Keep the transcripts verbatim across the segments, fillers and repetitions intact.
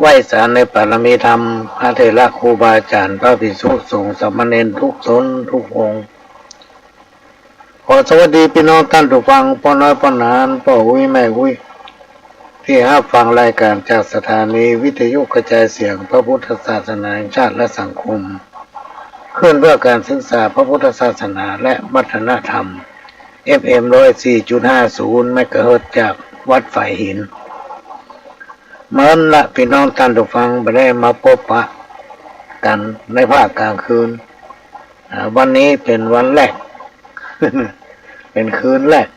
ไหว้สาในปารมีธรรม พระเถระครูบาอาจ๋ารย์ พระภิกษุสงฆ์สามเณรทุกต๋นทุกองค์ ขอสวัสดีปี้น้องต้านผู้ฟัง ป้อน้อยป้อหนาน ป้ออุ๊ยแม่อุ๊ย ตี้ฮับฟังรายก๋านจากสถานีวิทยุกระจายเสียงพระพุทธศาสนาแห่งชาติและสังคม ขึ้นเพื่อการศึกษาพระพุทธศาสนาและวัฒนธรรม เอฟเอ็ม ร้อยสี่จุดห้าศูนย์ เมกะเฮิรตซ์ จากวัดฝายหิน เมินละปี้น้องต้านผู้ฟัง บ่ได้มาปบปะกั๋นในภาคก๋างคืน อ่า วันนี้เป๋นวันแรก เป๋นคืนแรก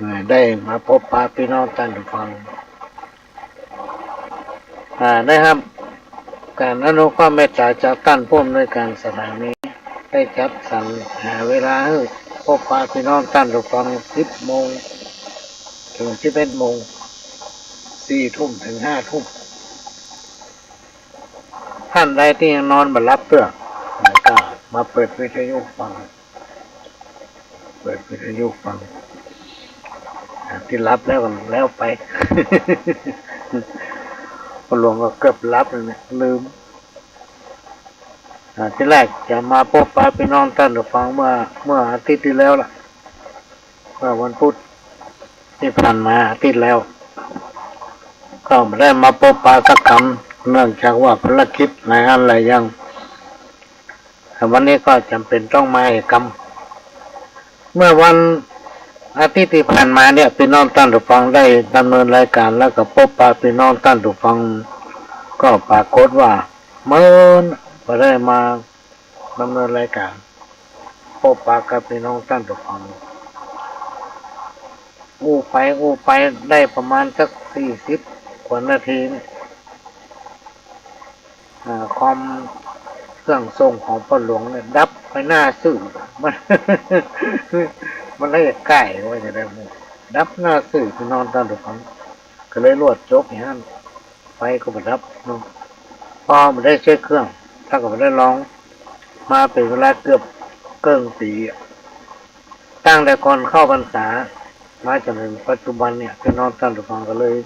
อ่า ได้มาปบปะปี้น้องต้านผู้ฟัง อ่า ได้ฮับก๋านอนุเคราะห์เมตต๋าจากต้านผู้อำนวยก๋านสถานี ได้จัดสรรหาเวลาหื้อปบปะปี้น้องต้านผู้ฟัง สิบโมงเถิงสิบเอ็ดโมง สี่ทุ่มเถิงห้าทุ่ม ต้านใดตี้ยังนอนบ่หลับเตื้อ ก็มาเปิดวิทยุฟัง เปิดวิทยุฟัง อ่า ตี้หลับแล้วก็แล้วไป ป้อหลวงก็เกือบหลับแล้วเนี่ย ลืม อ่า ตี้แรกจะมาปบปะปี้น้องต้านผู้ฟังเมื่อ เมื่ออาทิตย์ตี้แล้วล่ะ เมื่อวันพุธตี้ผ่านมาอาทิตย์แล้ว ก็บ่ได้มาปบปะสักกำ เนื่องจากว่าภารกิจหลายอันหลายอย่าง แต่วันนี้ก็จ๋ำเป๋นต้องมาอีกกำ เมื่อวันอาทิตย์ตี้ผ่านมาเนี่ย ปี้น้องต้านผู้ฟังได้ดำเนินรายก๋าน แล้วก็ปบปะปี้น้องต้านผู้ฟัง ก็ปรากฏว่าเมินบ่ได้มาดำเนินรายก๋าน ปบปะกับปี้น้องต้านผู้ฟัง อู้ไปอู้ไปได้ประมาณสักสี่สิบกว่านาทีเนี่ย อ่า คอมเครื่องส่งของป้อหลวงเนี่ยดับไปหน้าซื่อ มัน มันละใก้ว่าจะได้ ดับหน้าซื่อ ปี้น้องต้านผู้ฟัง ก็เลยรวดจบอย่างนั้น ไฟก็บ่ดับเนาะ ป้อบ่ได้เช็คเครื่อง ถ้าก็บ่ได้ลอง มาเป๋นเวลาเกือบเกิ่งปี๋อะ ตั้งแต่ก่อนเข้าพรรษา มาจ๋นเถิงปัจจุบันเนี่ย ปี้น้องต้านผู้ฟังก็เลย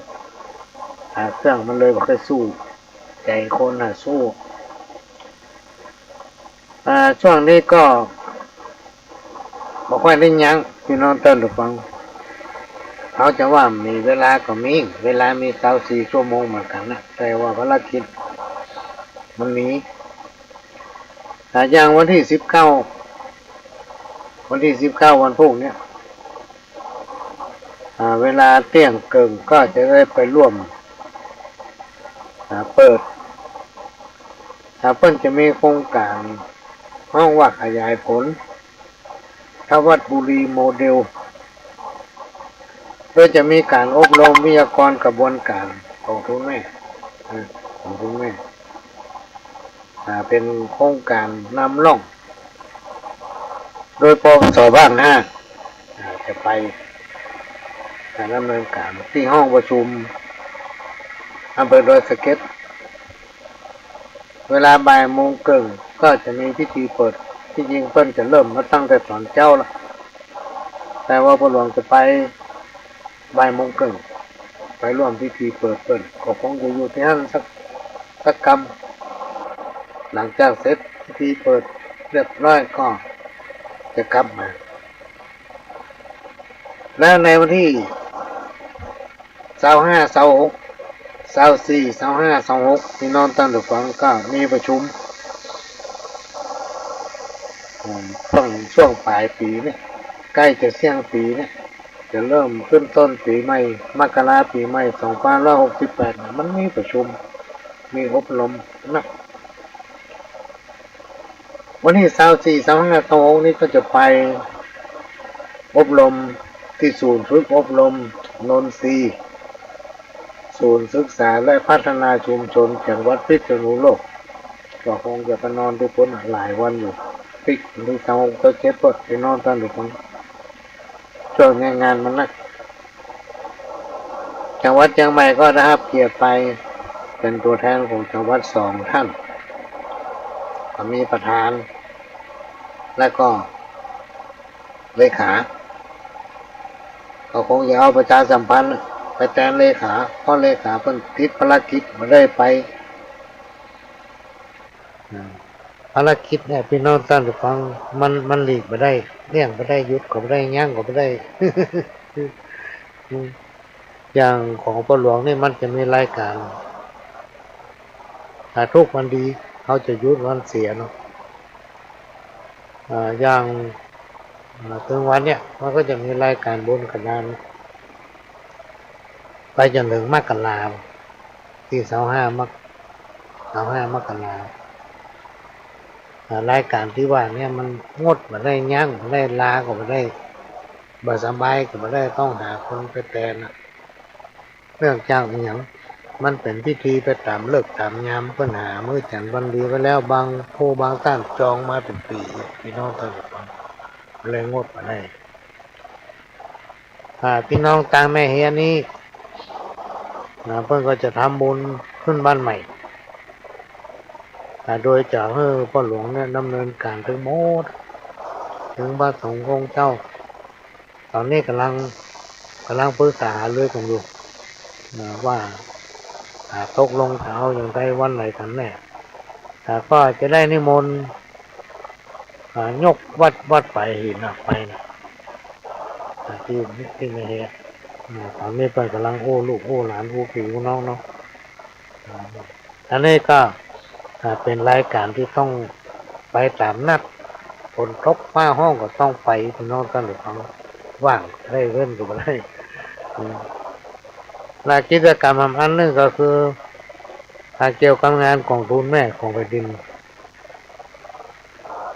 อ่า เครื่องมันเลยบ่ค่อยสู้ ใจ๋คนน่ะสู้ อ่า ช่วงนี้ก็บ่ค่อยได้ยั้ง ปี้น้องต้านผู้ฟัง เฮาจะว่ามีเวลาก็มี เวลามีซาวสี่ชั่วโมงเหมือนกั๋นนะ แต่ว่าภารกิจมันมี อ่า อย่างวันตี้สิบเก้า วันตี้สิบเก้า วันพูกเนี้ย อ่า เวลาเตี้ยงเกิ่งก็จะได้ไปร่วม อ่า เปิด อ่า เปิ้นจะมีโครงก๋านฮ้องว่าขยายผล ธวัชบุรีโมเดล โดยจะมีก๋านอบรมวิทยากรกระบวนก๋านของทุนแม่ อ่า ของทุนแม่ อ่า เป๋นโครงก๋านนำร่อง โดย ปวส ภาคห้า อ่า จะไป อ่า ดำเนินก๋านตี้ห้องประชุมอำเภอดอยสะเก็ด เวลาบ่ายโมงเกิ่งก็จะมีพิธีเปิด ตี้จริงเปิ้นจะเริ่มมาตั้งแต่ต๋อนเจ๊าละ แต่ว่าป้อหลวงจะไปบ่ายโมงเกิ่ง ไปร่วมพิธีเปิดเปิ้น ก็คงจะอยู่ตี้หั้นสัก สักกำ หลังจากเสร็จพิธีเปิดเรียบร้อยก็จะกลับมา แล้วในวันตี้ ซาวห้า ซาวหก ซาวสี่ ซาวห้า ซาวหก ปี้น้องต้านผู้ฟังก็มีประชุม อืม ช่วง ช่วงป๋ายปี๋เนี่ย ใก้จะเสี้ยงปี๋เนี่ย จะเริ่มขึ้นต้นปี๋ใหม่ มกราปี๋ใหม่ สองพันห้าร้อยหกสิบแปด เนี่ย มันมีประชุม มีอบรมนะ วันตี้ซาวสี่ ซาวห้า ซาวหก นี้ก็จะไปอบรมตี้ศูนย์ฝึกอบรมนนทรีย์ ศูนย์ศึกษาและพัฒนาชุมชนจังหวัดพิษณุโลก ก็คงจะไปนอนตี้ปุ้นหลายวันอยู่ ปิ๊กตี้ซาวหก ซาวเจ็ด ก็ไปนอนต้านผู้ฟัง ช่วงเนี้ยงานมันหนัก จังหวัดเจียงใหม่ก็ได้ฮับเกียรติไปเป๋นตั๋วแทนของจังหวัดสองท่าน ก็มีประธาน และก็เลขา ก็คงจะเอาประชาสัมพันธ์ ไปแตนเลขา เพราะเลขาเปิ้นติดภารกิจบ่ได้ไป อ่า ภารกิจเนี่ย พี่น้องต้านผู้ฟัง มัน มันหลีกบ่ได้ เลี่ยงบ่ได้ หยุดก็บ่ได้ ยั้งก็บ่ได้ อย่างของพ่อหลวงนี่มันจะมีรายก๋าน อ่า ทุกวันดี เขาจะหยุดวันเสียเนาะ อ่า อย่าง อ่า ตึงวันเนี่ย มันก็จะมีรายก๋านบนกระดาน ไปจ๋นเถิงมกรา ตี้ซาวห้ามก ซาวห้ามกรา อ่า รายก๋านตี้ว่าเนี่ยมันงดบ่ได้ ยั้งบ่ได้ ลาก็บ่ได้ บ่สบายก็บ่ได้ ต้องหาคนไปแตนน่ะ เนื่องจากอะหยัง มันเป๋นพิธีไปต๋ามฤกษ์ต๋ามยาม เปิ้นหามื้อจั๋นวันดีไว้แล้ว บางผู้บางต้านจองมาเป๋นปี๋ พี่น้องต้านผู้ฟัง เลยงดบ่ได้ อ่า พี่น้องตางแม่เฮียนี้ อ่า เปิ้นก็จะทำบุญขึ้นบ้านใหม่ อ่า โดยจะหื้อพ่อหลวงเนี่ยดำเนินก๋านตึงหมด ตึงพระสงฆ์องค์เจ้า ต๋อนนี้ก่ำลัง ก่ำลังปรึกษาหารือกั๋นอยู่ อ่า ว่า อ่า ตกลงจะเอาอย่างใดวันไหนกั๋นแน่ อ่า ก็จะได้นิมนต์ อ่า ยกวัด วัดไปหินน่ะ ไปน่ะ อ่า ตี้ ตี้แม่เฮีย อ่า ต๋อนนี้เปิ้นก่ำลังอู้ลูกอู้หลานอู้ปี้อู้น้องเนาะ อ่า อันนี้ก็ อ่า เป๋นรายก๋านตี้ต้องไปต๋ามนัด ฝนตกฟ้าฮ้องก็ต้องไป พี่น้องต้านผู้ฟัง ว่างได้เว้นก็บ่ได้ อืม และกิจก๋รรมอันนึ่งก็คือ อ่า เกี่ยวกับงานก๋องทูลแม่ของแผ่นดิน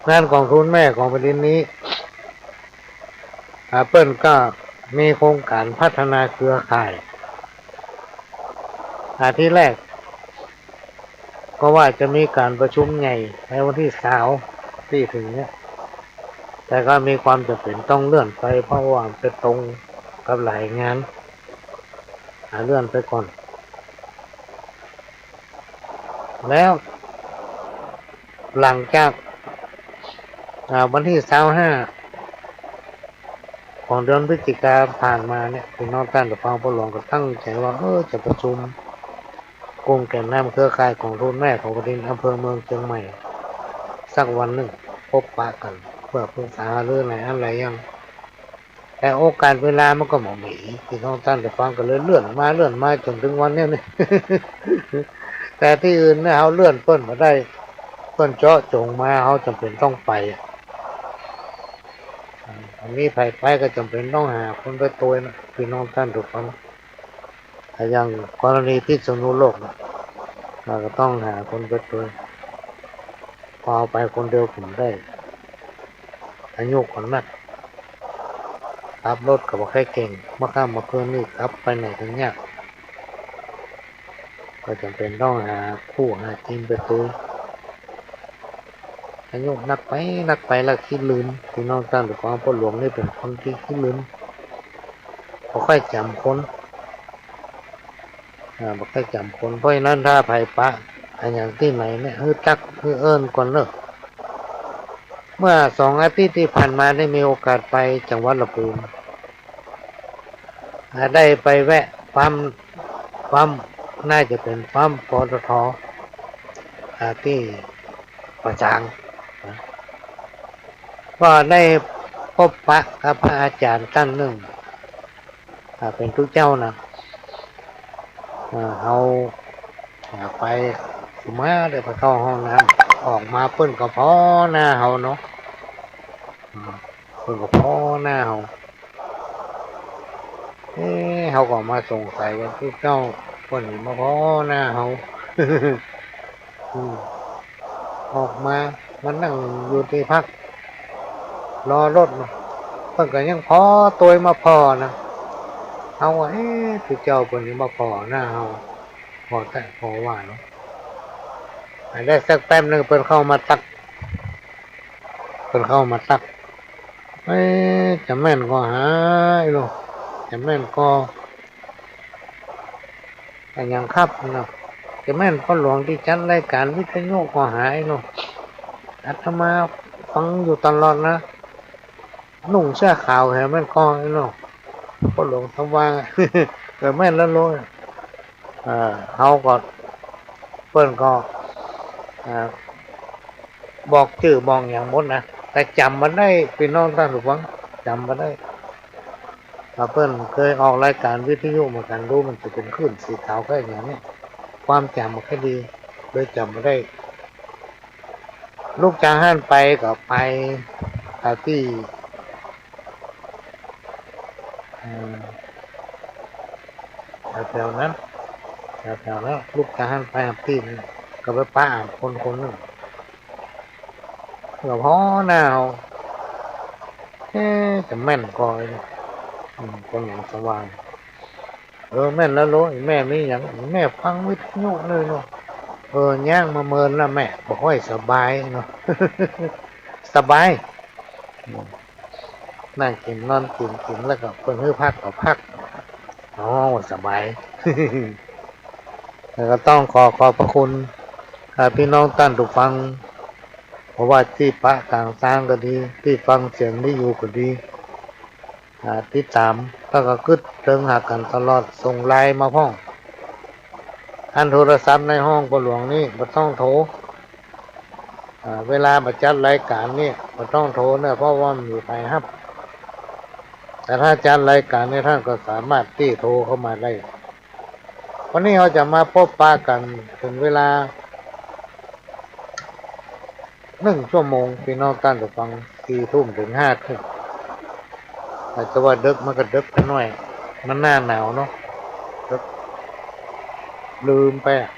งานก๋องทูลแม่ของแผ่นดินนี้ อ่า เปิ้นก็มีโครงก๋านพัฒนาเครือข่าย อ่า ตี้แรก ก็ว่าจะมีก๋านประชุมใหญ่ในวันตี้ซาวตี้เถิงเนี่ย แต่ก็มีความจ๋ำเป๋นต้องเลื่อนไป เพราะว่าไปตรงกับหลายงาน อ่า เลื่อนไปก่อน แล้วหลังจาก อ่า วันตี้ซาวห้า ของเดือนพฤศจิกาผ่านมาเนี่ย พี่น้องต้านผู้ฟัง พ่อหลวงก็ตั้งใจ๋ว่า เออ จะประชุมกลุ่มแก่นนำเครือข่ายก๋องทูลแม่ของแผ่นดินอำเภอเมืองเจียงใหม่สักวันนึ่ง พบปะกั๋นเปื้อปรึกษาหารือหลายอันหลายอย่าง แต่โอกาสเวลามันก็บ่มี พี่น้องต้านผู้ฟัง ก็เลยเลื่อนมา เลื่อนมาจ๋นเถิงวันเนี้ยนี่ แต่ตี้อื่นเนี่ยเฮาเลื่อนเปิ้นบ่ได้ เปิ้นเจาะจ๋งมา เฮาจ๋ำเป๋นต้องไปอะ อ่า อันนี้ใผไปก็จ๋ำเป๋นต้องหาคนไปตวยนะ พี่น้องต้านผู้ฟัง อ่า อย่างกรณีพิษณุโลกน่ะ เฮาก็ต้องหาคนไปตวย พอเอาไปคนเดียวก็บ่ได้ อายุก็นัก ขับรถก็บ่ใค่เก่ง เมื่อค่ำเมื่อคืนนี่ขับไปไหนก็ยาก ก็จ๋ำเป๋นต้องหาคู่หาทีมไปตวย อายุนักไปนักไปแล้วขี้ลืม พี่น้องต้านผู้ฟัง พ่อหลวงนี่เป๋นคนตี้ขี้ลืม บ่ค่อยจ๋ำคน อ่า บ่ค่อยจ๋ำคน เพราะฉะนั้นถ้าใผปะอะหยังตี้ไหนเนี่ย หื้อตั๊ก หื้อเอิ้นก่อนเน่อ เมื่อสองอาทิตย์ตี้ผ่านมาได้มีโอกาสไปจังหวัดลำพูน อ่า ได้ไปแวะปั๊ม ปั๊ม น่าจะเป๋นปั๊ม ปตท อ่า ตี้ป่าซางนะ ก็ได้พบปะกับพระอาจ๋ารย์ต้านนึ่ง อ่า เป๋นตุ๊เจ้านะ อ่า เฮา อ่า ไปมา เดี๋ยวไปเข้าห้องน้ำ ออกมาเปิ้นก็ผ่อหน้าเฮาเนาะ อืม เปิ้นก็ผ่อหน้าเฮา เอ๊ะ เฮาก็มาสงสัยว่าตุ๊เจ้าเปิ้นมาผ่อหน้าเฮา อืม ออกมา มานั่งอยู่ตี้พัก รอรถเนาะ เปิ้นก็ยังผ่อตวยมาผ่อนะ เฮาว่า เอ๊ะ ตุ๊เจ้าเปิ้นยังมาผ่อหน้าเฮา ผ่อแต๊ผ่อว่าเนาะ ได้สักแป๊บนึ่งเปิ้นเข้ามาตั๊ก เปิ้นเข้ามาตั๊ก เอ๊ะ จะแม่นก่อหาอี้ลูก จะแม่นก่อ อะหยังครับเนาะ จะแม่นพ่อหลวงตี้จัดรายก๋านวิทยุก่อหาอี้ลูก อาตมาฟังอยู่ตลอดนะ นุ่งเสื้อขาวแหมแม่นก่ออี้ลูก พ่อหลวงทำว่า เออ แม่นแล้วโลย เออ เฮาก็ เปิ้นก็ เออ บอกจื้อบอกหยังหมดนะ แต่จ๋ำบ่ได้ ปี้น้องต้านผู้ฟัง จ๋ำบ่ได้ ถ้าเปิ้นเกยออกรายก๋านวิทยุเหมือนกั๋น บ่ฮู้มันจะเป๋นคลื่นสีขาวก้าอย่างนี้ ความจ๋ำบ่ค่อยดี เลยจ๋ำบ่ได้ ลุกจากหั้นไปก็ไป อ่า ตี้ เอ่อ แถวๆ นั้น แถวๆ นั้น ลุกจากหั้นไปหับตี้นึ่ง ก็ไปปะคนคนนึ่ง ก็ผ่อหน้าเอา เอ๊ะ จะแม่นก่อ อืม คนหยังสว่าง เออ แม่นแล้วโลย แม่มีหยัง แม่ฟังวิทยุเลยเนาะ เออ ย่างมาเมินแล้วแม่ บ่ค่อยสบายเนาะ สบาย อืม นั่งกิ๋นนอนกิ๋น กิ๋นแล้วก็เปิ้นหื้อพักก็พัก อ๋อ สบาย แล้วก็ต้องขอขอบพระคุณ อ่า ปี้น้องต้านผู้ฟัง บ่ว่าตี้ปะก๋างตางก็ดี ตี้ฟังเสียงวิทยุก็ดี อ่า ติดต๋าม แล้วก็กึ๊ดเถิงหากั๋นตลอด ส่งไลน์มาพ่อง อันโทรศัพท์ในห้องป้อหลวงนี่บ่ต้องโทร อ่า เวลาบ่จัดรายก๋านนี่บ่ต้องโทรเน่อ เพราะว่าบ่มีใผฮับ แต่ถ้าจัดรายก๋านนี่ต้านก็สามารถตี้โทรเข้ามาได้ วันนี้เฮาจะมาปะกั๋นเถิงเวลา นึ่งชั่วโมง ปี้น้องต้านผู้ฟัง สี่ทุ่มเถิงห้าทุ่ม อาจจะว่าเดิ็กมันก็เดิ็กไปหน้อย มันหน้าหนาวเนาะ เดิ็ก ลืมไปอะ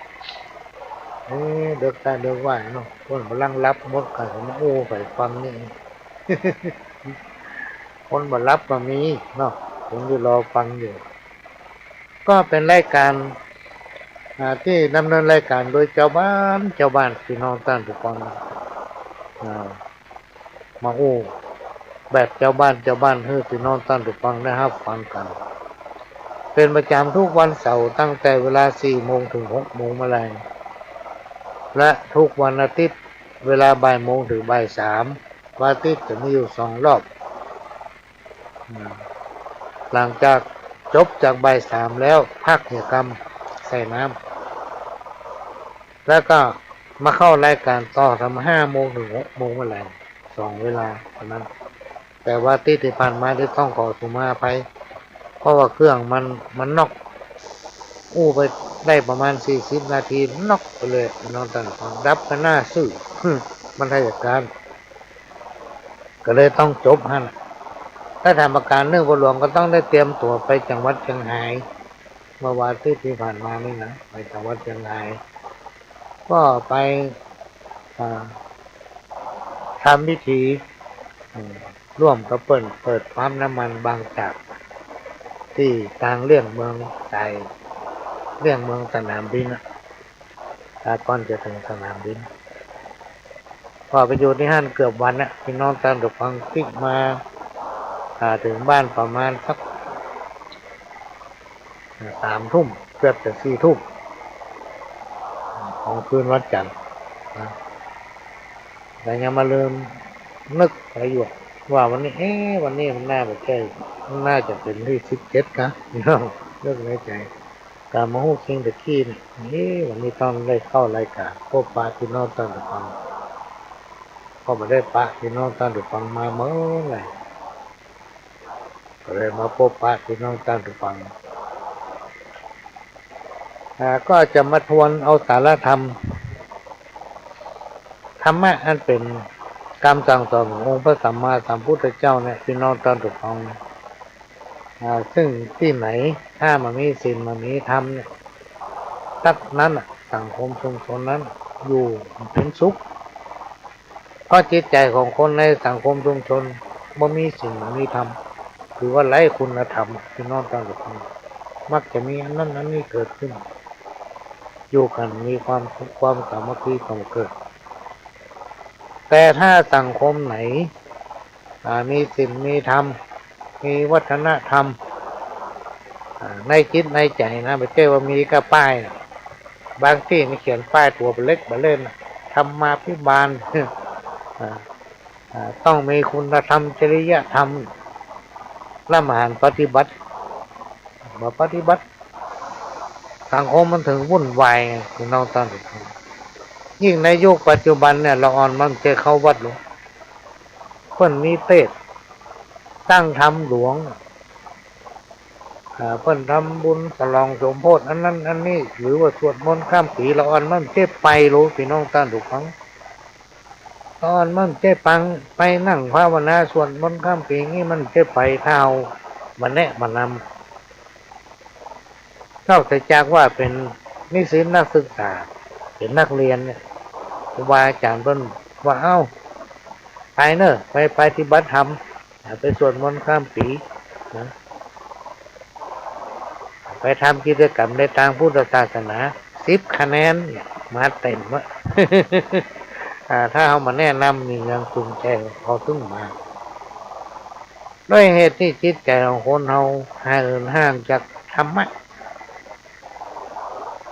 เอ๊ะ เดิ็กแต๊เดิ็กว่าเนาะ คนบ่ลังหลับหมด ใผก็มาอู้ใผฟังนี่ คนบ่หลับก็มีเนาะ คนอยู่รอฟังอยู่ ก็เป๋นรายก๋าน อ่า ตี้ดำเนินรายก๋านโดยจาวบ้าน จาวบ้าน ปี้น้องต้านผู้ฟัง อ่า มาอู้แบบจาวบ้าน จาวบ้าน หื้อปี้น้องต้านผู้ฟังได้ฮับฟังกั๋น เป๋นประจ๋ำทุกวันเสาร์ ตั้งแต่เวลาสี่โมงเถิงหกโมงมาแลง และทุกวันอาทิตย์ เวลาบ่ายโมงเถิงบ่ายสาม วันอาทิตย์จะมีอยู่สองรอบ อืม หลังจากจบจากบ่ายสามแล้ว พักเหียกำ ใส่น้ำ แล้วก็มาเข้ารายก๋านต่อ ต๋อนห้าโมงเถิงหกโมงมาแลง สองเวลาเต้านั้น แต่ว่าตี้ ตี้ผ่านมานี่ต้องขอสุมาอภัย เพราะว่าเครื่องมัน มันน็อก อู้ไปได้ประมาณสี่สิบนาที น็อกไปเลย ปี้น้องต้านผู้ฟัง ดับไปหน้าซื่อ มันไทยการ ก็เลยต้องจบหั้น ถ้าถามอาก๋านนึ่งป้อหลวงก็ต้องได้เตรียมตั๋วไปจังหวัดเจียงฮาย เมื่อวันอาทิตย์ตี้ผ่านมานี่นะ ไปจังหวัดเจียงฮาย ก็ไป อ่า ทำพิธี อืม ร่วมกับเปิ้นเปิดปั๊มน้ำมันบางจาก ตี้ตางเลี่ยงเมือง สายเลี่ยงเมืองสนามบินน่ะ ถ้าก่อนจะเถิงสนามบิน ก็ไปอยู่ตี้หั้นเกือบวันน่ะ ปี้น้องต้านผู้ฟัง ปิ๊กมา อ่า เถิงบ้านประมาณสัก สามทุ่ม เกือบจะสี่ทุ่ม ของคืนวันจันทร์นะ แต่ยังมาลืมนึกไปอยู่ว่าวันนี้ เอ๊ะ วันนี้มันน่าจะใจ้ มันน่าจะเป๋นตี้สิบเจ็ดกะ นึกในใจ๋ กะมาฮู้คิงตะกี้นี่ เอ๊ะ วันนี้ต้องได้เข้ารายก๋านปะปี้น้องต้านผู้ฟัง ก็บ่ได้ปะปี้น้องต้านผู้ฟังมาเมื่อไหร่ ก็เลยมาปะปี้น้องต้านผู้ฟัง อ่า ก็จะมาทวนเอาสาระธรรม ธรรมะอันเป๋นกำสั่งสอนขององค์พระสัมมาสัมพุทธเจ้าเนี่ย ปี้น้องต้านผู้ฟัง อ่า ซึ่งตี้ไหนถ้าบ่มีศีลบ่มีธรรมเนี่ย ตั๊กนั้นน่ะ สังคมชุมชนนั้นอยู่บ่เป๋นสุข เพราะจิตใจ๋ของคนในสังคมชุมชนบ่มีศีลบ่มีธรรม ถือว่าไร้คุณธรรม ปี้น้องต้านผู้ฟัง มักจะมีอันนั้นอันนี้เกิดขึ้น อยู่กั๋นมีความสุข ความสามัคคีก็บ่เกิด แต่ถ้าสังคมไหน อ่า มีศีลมีธรรม มีวัฒนธรรม อ่า ในจิตในใจ๋นะ บ่ใจ้ว่ามีก้าป้ายนะ บางตี้นี่เขียนป้ายตั๋วเบาะเล็กเบาะเล่นนะ ธรรมาภิบาล อ่า อ่า ต้องมีคุณธรรม จริยธรรม แล้วบ่หันปฏิบัติ บ่ปฏิบัติ สังคมมันเถิงวุ่นวายไง พี่น้องต้านผู้ฟัง ยิ่งในยุคปัจจุบันเนี่ย ละอ่อนมันบ่ใจ้เข้าวัดหลวง เปิ้นมีเตสน์ ตั้งธรรมหลวง อ่า เปิ้นทำบุญฉลองสมโภชอันนั้นอันนี้ หรือว่าสวดมนต์ข้ามปี๋ ละอ่อนมันบ่ใจ้ไปหลวง พี่น้องต้านผู้ฟัง ละอ่อนมันบ่ใจ้ไป ไปนั่งภาวนาสวดมนต์ข้ามปี๋ อย่างนี้มันบ่ใจ้ไป ถ้าเฮาบ่แนะบ่นำ นอกจากว่าเป๋นนิสิตนักศึกษา เป๋นนักเรียนเนี่ย ครูบาอาจ๋ารย์เปิ้นว่า เอ้า ไปเน่อ ไปปฏิบัติธรรม ไปสวดมนต์ข้ามปี๋นะ ไปทำกิจกรรมในตางพุทธศาสนา สิบคะแนนเนี่ย มาเต๋มอะ อ่า ถ้าเฮาบ่แนะนำ มีแรงจูงใจ๋ เขาเถิงมา ด้วยเหตุตี้จิตใจ๋ของคนเฮาเหินห่างจากธรรมะ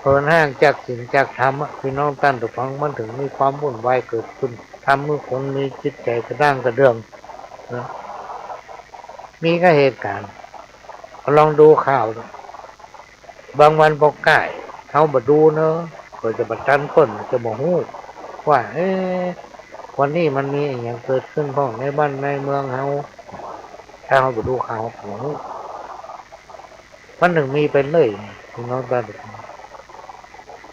เหินห่างจากศีลจากธรรมอะ พี่น้องต้านผู้ฟัง มันเถิงมีความวุ่นวายเกิดขึ้น ทำหื้อคนมีจิตใจ๋กระด้างกระเดื่องนะ มีก้าเหตุก๋ารณ์ ลองดูข่าว บางวันปอใก้เฮาบ่ดูเน่อ ก็จะบ่ตันเปิ้น จะบ่ฮู้ว่า เอ๊ะ วันนี้มันมีอะหยังเกิดขึ้นพ่องในบ้านในเมืองเฮา ถ้าเฮาบ่ดูข่าว บ่ฮู้ มันเถิงมีไปเรื่อย พี่น้องต้านผู้ฟัง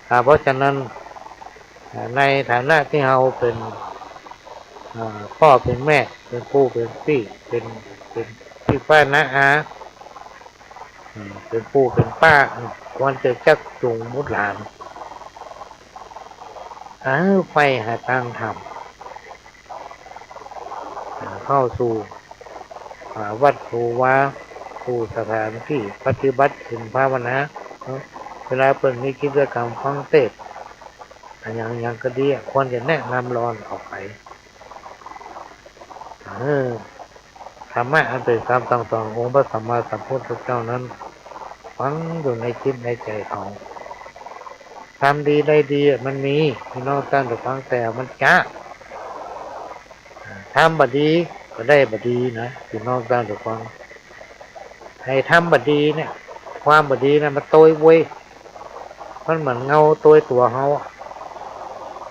อ่า เพราะฉะนั้น อ่า ในฐานะตี้เฮาเป๋น อ่า ป้อเป๋นแม่ เป๋นปู่เป๋นปี้๋ เป๋น เป๋นปี้ป้าน้าอา อืม เป๋นปู่เป๋นป้า อืม ควรจะจักจูงบุตรหลาน อ่า หื้อใฝ่หาตางธรรม อ่า เข้าสู่ อ่า วัดสู่วา สู่สถานตี้ปฏิบัติศีลภาวนาเนาะ เวลาเปิ้นมีกิจกรรมฟังเตสน์ อะหยังๆ ก็ดีอะ ควรจะแนะนำละอ่อนออกไป เออ ธรรมะอันเป๋นกำสั่งสอนขององค์พระสัมมาสัมพุทธเจ้านั้น ฝังอยู่ในจิตในใจ๋เขา ทำดีได้ดีอะมันมี พี่น้องต้านผู้ฟัง แต่มันจ๊า ทำบ่ดีก็ได้บ่ดีนะ พี่น้องต้านผู้ฟัง ไอ้ทำบ่ดีเนี่ย ความบ่ดีเนี่ยมันโตยเว้ย มันเหมือนเงาโตยตั๋วเฮาอะ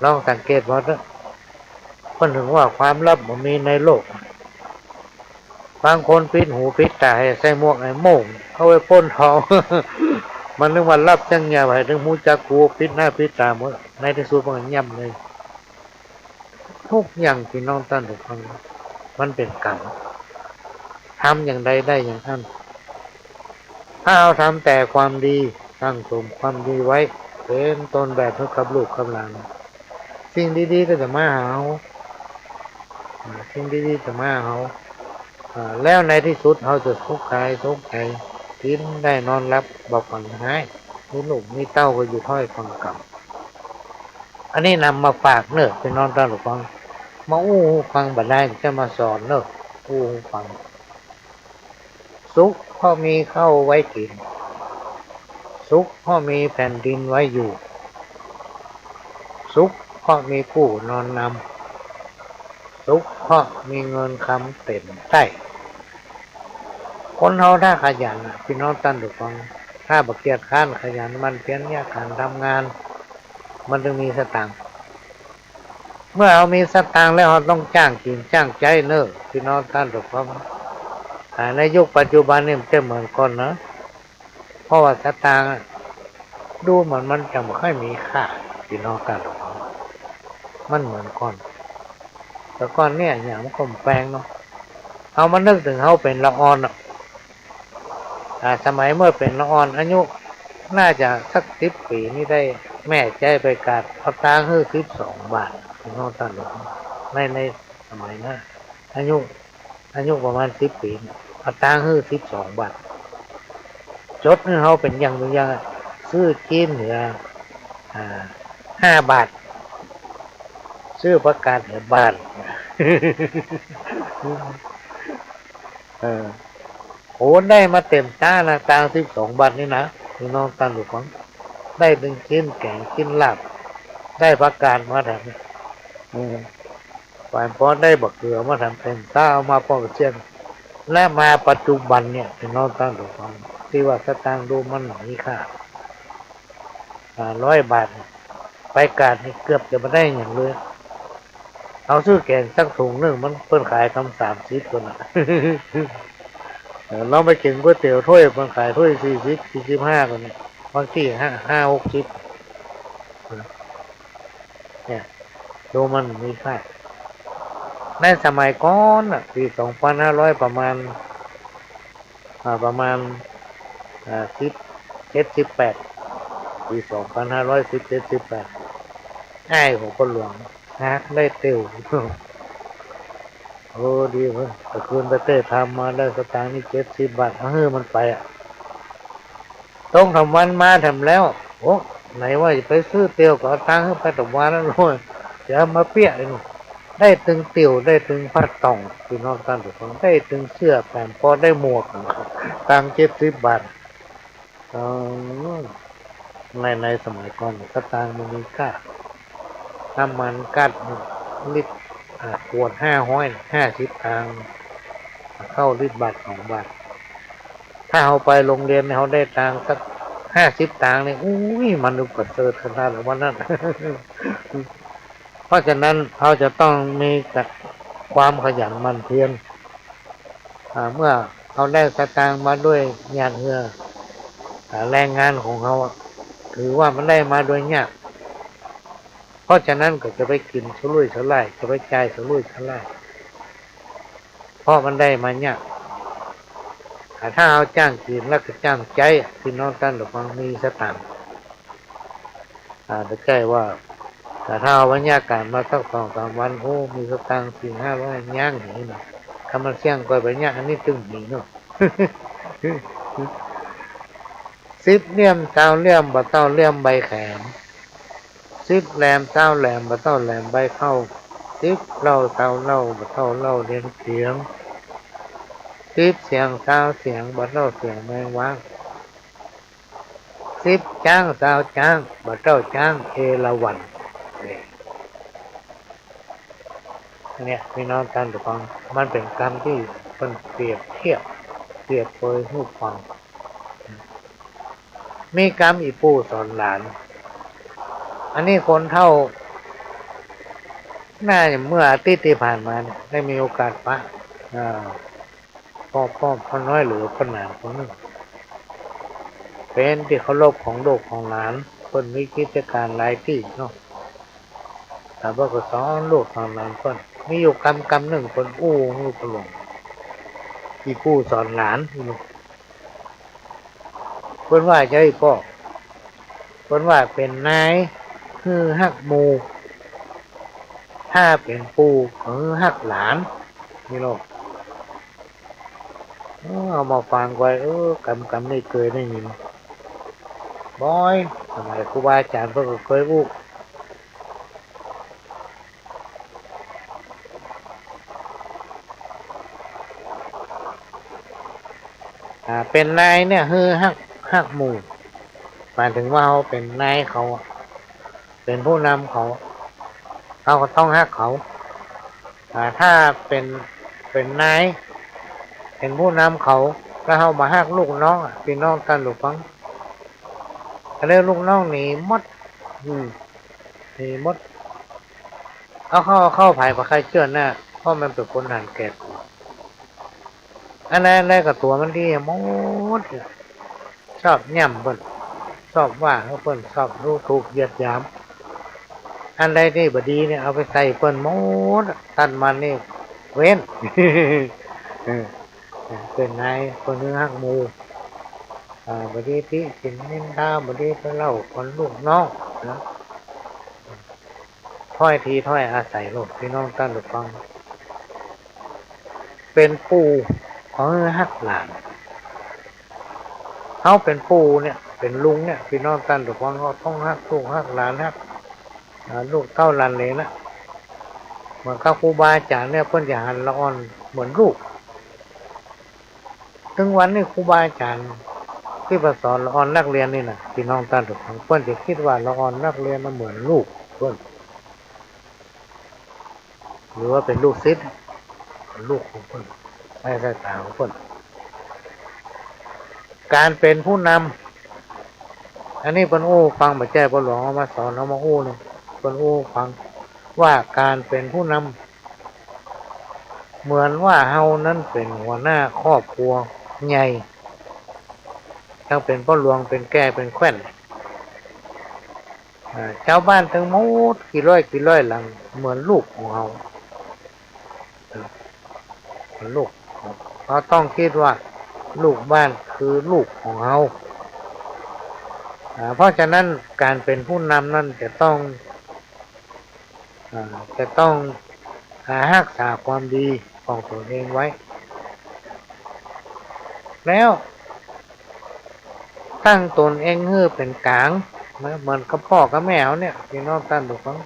ลองสังเกตเบิ่งเต๊อะ เปิ้นเถิงว่าความลับบ่มีในโลก บางคนปิดหูปิดต๋า ใส่หมวกไอ้โม่ง เอาไว้ป้นทอง มันนึกว่าลับจั้งใหญ่ ใผเถิงฮู้จัก กูปิดหน้าปิดต๋าหมด ในตี้สุดมันก็ย่ำเลย ทุกอย่างพี่น้องต้านผู้ฟัง มันเป๋นกรรม ทำอย่างใดได้อย่างนั้น ถ้าเฮาทำแต่ความดี สั่งสมความดีไว้ เป๋นต้นแบบหื้อกับลูกกับหลาน สิ่งดีๆ ก็จะมาหาเฮา อ่า สิ่งดีๆ จะมาหาเฮา อ่า แล้วในตี้สุดเฮาจะสุขกายสุขใจ๋ กิ๋นได้นอนหลับ บ่ฝันฮ้าย มีลูกมีเต้าก็อยู่ถ้อยฟังกำ อันนี้นำมาฝากเน่อ พี่น้องต้านผู้ฟัง มาอู้ฟังบ่ได้ จะมาสอนเน่อ อู้ฟัง สุขเพราะมีข้าวไว้กิ๋น สุขเพราะมีแผ่นดินไว้อยู่ สุขเพราะมีกู้นอนนำ สุขเพราะมีเงินคำเต๋มไต้ คนเฮาถ้าขยันน่ะ พี่น้องต้านผู้ฟัง ถ้าบ่เกียจคร้าน ขยันหมั่นเพียรเยียะหยันทำงาน มันเถิงมีสตางค์ เมื่อเฮามีสตางค์แล้ว เฮาต้องจ้างกิ๋นจ้างใจ๊เน่อ พี่น้องต้านผู้ฟัง อ่า ในยุคปัจจุบันนี่มันจะเหมือนก่อนนะ เพราะว่าสตางค์อะ ดูเหมือนมันจะบ่ค่อยมีค่า พี่น้องต้านผู้ฟัง มันเหมือนก่อน แต่ก่อนเนี่ย อะหยังมันก็บ่แปงเนาะ เฮามานึกเถิงเฮาเป๋นละอ่อนน่ะ อ่า สมัยเมื่อเป๋นละอ่อน อายุน่าจะสักสิบปี๋นี่ได้ แม่ใจ๊ไปกาด เอาตางค์หื้อสิบสองบาท พี่น้องต้านผู้ฟัง ใน ในสมัยนั้น อายุ อายุประมาณสิบปี๋ เอาตางค์หื้อสิบสองบาท จดหื้อเฮาเป๋นอย่างเป๋นอย่างอะ ซื้อจีนเหลือ อ่า ห้าบาท ซื้อผักกาดเหลือบาท เออ โอ้ ได้มาเต๋มต๊านะ ตางค์สิบสองบาทนี่นะ พี่น้องต้านผู้ฟัง ได้เถิงจีนแก๋งจีนลาบ ได้ผักกาดมาแถม เออ ฝ่ายปอได้บักเขือมาแถมเต๋มต๊า เอามาป้อเสี้ยน และมาปัจจุบันเนี่ย พี่น้องต้านผู้ฟัง ตี้ว่าสตางค์ดูมันบ่มีค่า อ่า ร้อยบาท ไปกาดนี่เกือบจะบ่ได้หยังเลย เอาซื้อแก๋งสักถุงนึ่ง มัน เปิ้นขายกำสามสิบ พุ้นน่ะ เออ ลองไปกิ๋นก๋วยเตี๋ยวถ้วย เปิ้นขายถ้วยสี่สิบ สี่สิบห้า พุ้นน่ะ บางตี้ห้า ห้า หกสิบ เนี่ย ดูมันมีค่า ในสมัยก่อนน่ะ ปี๋สองปันห้าร้อย ประมาณ อ่า ประมาณ อ่า สิบเจ็ด สิบแปด ปี๋สองปันห้าร้อยสิบเจ็ด สิบแปด อ้ายหัวพ่อหลวง หาได้เตียว โอ้ ดีเว้ย แต่คืนไปเต๊อะทำมาได้สตางค์นี่เจ็ดสิบบาท เอาหื้อมันไปอะ ตกตะวันมาแถมแล้ว โอ้ ไหนว่าจะไปซื้อเตียว ก็เอาตังค์หื้อไปตะวันนั้นโลย จะเอามาเปี้ยอีก ได้ตึงเตียว ได้ตึงผ้าต่อง ปี้น้องต้านผู้ฟัง ได้ตึงเสื้อแป๋ม ปอได้หมวก ตังค์เจ็ดสิบบาท เออ ใน ในสมัยก่อนสตางค์มันมีค่า น้ำมันก๊าซลิตร อ่า ขวดห้าร้อย ห้าสิบตังค์ ข้าวลิตรบาทสองบาท ถ้าเฮาไปโฮงเฮียนเนี่ย เฮาได้ตังค์สักห้าสิบตังค์เนี่ย อุ้ย มันดูประเสริฐขนาดนั้น วันนั้น เพราะฉะนั้นเฮาจะต้องมีความขยันหมั่นเพียร อ่า เมื่อเฮาได้สตางค์มาด้วยหยาดเหงื่อ อ่า แรงงานของเฮาอะ ถือว่ามันได้มาโดยยาก เพราะฉะนั้นก็จะไปกิ๋นสุรุ่ยสุร่าย จะไปจ่ายสุรุ่ยสุร่าย เพราะมันได้มายาก แต่ถ้าเฮาจ้างกิ๋นแล้วก็จ้างใจ๊อะ ปี้น้องต้านผู้ฟัง มีสตางค์ อ่า บ่ใจ้ว่า แต่ถ้าเอาบรรยากาศมาสักสองสามวัน โอ้ มีสตางค์สี่ห้าร้อย ยังอย่างนี้นะ ถ้ามันเสี้ยงก้อยไปเนี่ย อันนี้ตึงหนีเนาะ สิบเหลี่ยมซาวเหลี่ยม บ่เต้าเหลี่ยมใบแข็ม สิบแหลมซาวแหลม บ่เต้าแหลมใบเข้า สิบเหล้าซาวเหล้า บ่เต้าเหล้าเลียงเสียง สิบเสียงซาวเสียง บ่เต้าเสียงแมงว้าง สิบจ๊างซาวจ๊าง บ่เต้าจ๊างเอราวัณ นี่ เนี่ย ปี้น้องต้านผู้ฟัง มันเป๋นกำตี้เปิ้นเปรียบเทียบ เปรียบเปยหื้อฟัง มีกำอี่ปู่สอนหลาน อันนี้คนเฒ่า น่าจะเมื่ออาทิตย์ตี้ผ่านมาเนี่ย ได้มีโอกาสปะ อ่า ป้อ ป้อ ป้อน้อยหรือป้อหนานคนนึ่ง เป๋นตี้เคารพของลูกของหลาน เปิ้นมีกิจก๋านหลายตี้เนาะ แต่ว่าก็สอนลูกสอนหลานเปิ้น มีอยู่กำ กำนึ่งเปิ้นอู้หื้อพ่อหลวง อี่ปู่สอนหลาน เปิ้นว่าจะใดป้อ เปิ้นว่าเป๋นนายหื้อฮักหมู่ ถ้าเป๋นปู่หื้อฮักหลาน นี่เนาะ เออ เอามาฟังไว้ เออ กำ กำนี้เกยได้ยินบ่อย สมัยครูบาอาจ๋ารย์เปิ้นก็เกยอู้ อ่า เป๋นนายเนี่ย หื้อฮัก ฮักหมู่ หมายเถิงว่าเฮาเป๋นนายเขาอะ เป๋นผู้นำเขา เฮาก็ต้องฮักเขา อ่า ถ้าเป๋น เป๋นนาย เป๋นผู้นำเขา แล้วเฮาบ่ฮักลูกน้องอะ ปี้น้องต้านผู้ฟัง ก็เลยลูกน้องหนีหมด อืม หนีหมด เอาเข้า เอาเข้าไผบ่ใค่เจื้อนนะ เพราะมันเป๋นคนหันแก่ตัว อันใด อันใดก็ตั๋วมันดีหมด ชอบย่ำเปิ้น ชอบว่าหื้อเปิ้น ชอบดูถูกเหยียดหยาม อันใดตี้บ่ดีเนี่ย เอาไปใส่เปิ้นหมด ตั๊ดมันนี่เว้น เออ เป๋นนายเปิ้นหื้อฮักหมู่ อ่า บ่ดีติฉินนินทา บ่ดีไปเล่าคนลูกน้องนะ ถ้อยทีถ้อยอาศัยโลด ปี้น้องต้านผู้ฟัง เป๋นปู่ก็หื้อฮักหลาน เฮาเป๋นปู่เนี่ย เป๋นลุงเนี่ย ปี้น้องต้านผู้ฟัง เฮาต้องฮักลูกฮักหลาน ฮัก อ่า ลูกเต้าหลานเหลนนะ เหมือนกับครูบาอาจ๋ารย์เนี่ย เปิ้นจะหันละอ่อนเหมือนลูก ตึงวันนี้ครูบาอาจ๋ารย์ตี้เปิ้นสอนละอ่อนนักเฮียนนี่นะ ปี้น้องต้านผู้ฟัง เปิ้นจะกึ๊ดว่าละอ่อนนักเฮียนน่ะเหมือนลูกเปิ้น หรือว่าเป๋นลูกศิษย์ ลูกของเปิ้น ในสายต๋าของเปิ้น ก๋านเป๋นผู้นำ อันนี้เปิ้นอู้ฟัง บ่ใจ้พ่อหลวงเอามาสอน เอามาอู้เนี่ย เปิ้นอู้ฟังว่าก๋านเป๋นผู้นำ เหมือนว่าเฮานั้นเป๋นหัวหน้าครอบครัวใหญ่ ตึงเป๋นป้อหลวง เป๋นแก่ เป๋นแคว่น อ่า จาวบ้านตึงหมดกี่ร้อยกี่ร้อยหลัง เหมือนลูกของเฮา เหมือนลูก เฮาต้องกึ๊ดว่าลูกบ้านคือลูกของเฮา อ่า เพราะฉะนั้นก๋านเป๋นผู้นำนั้นจะต้อง อ่า จะต้อง อ่า ฮักษาความดีของตนเองไว้ แล้วตั้งตนเองหื้อเป๋นก๋างนะ เหมือนกับป้อกับแม่เฮาเนี่ย พี่น้องต้านผู้ฟัง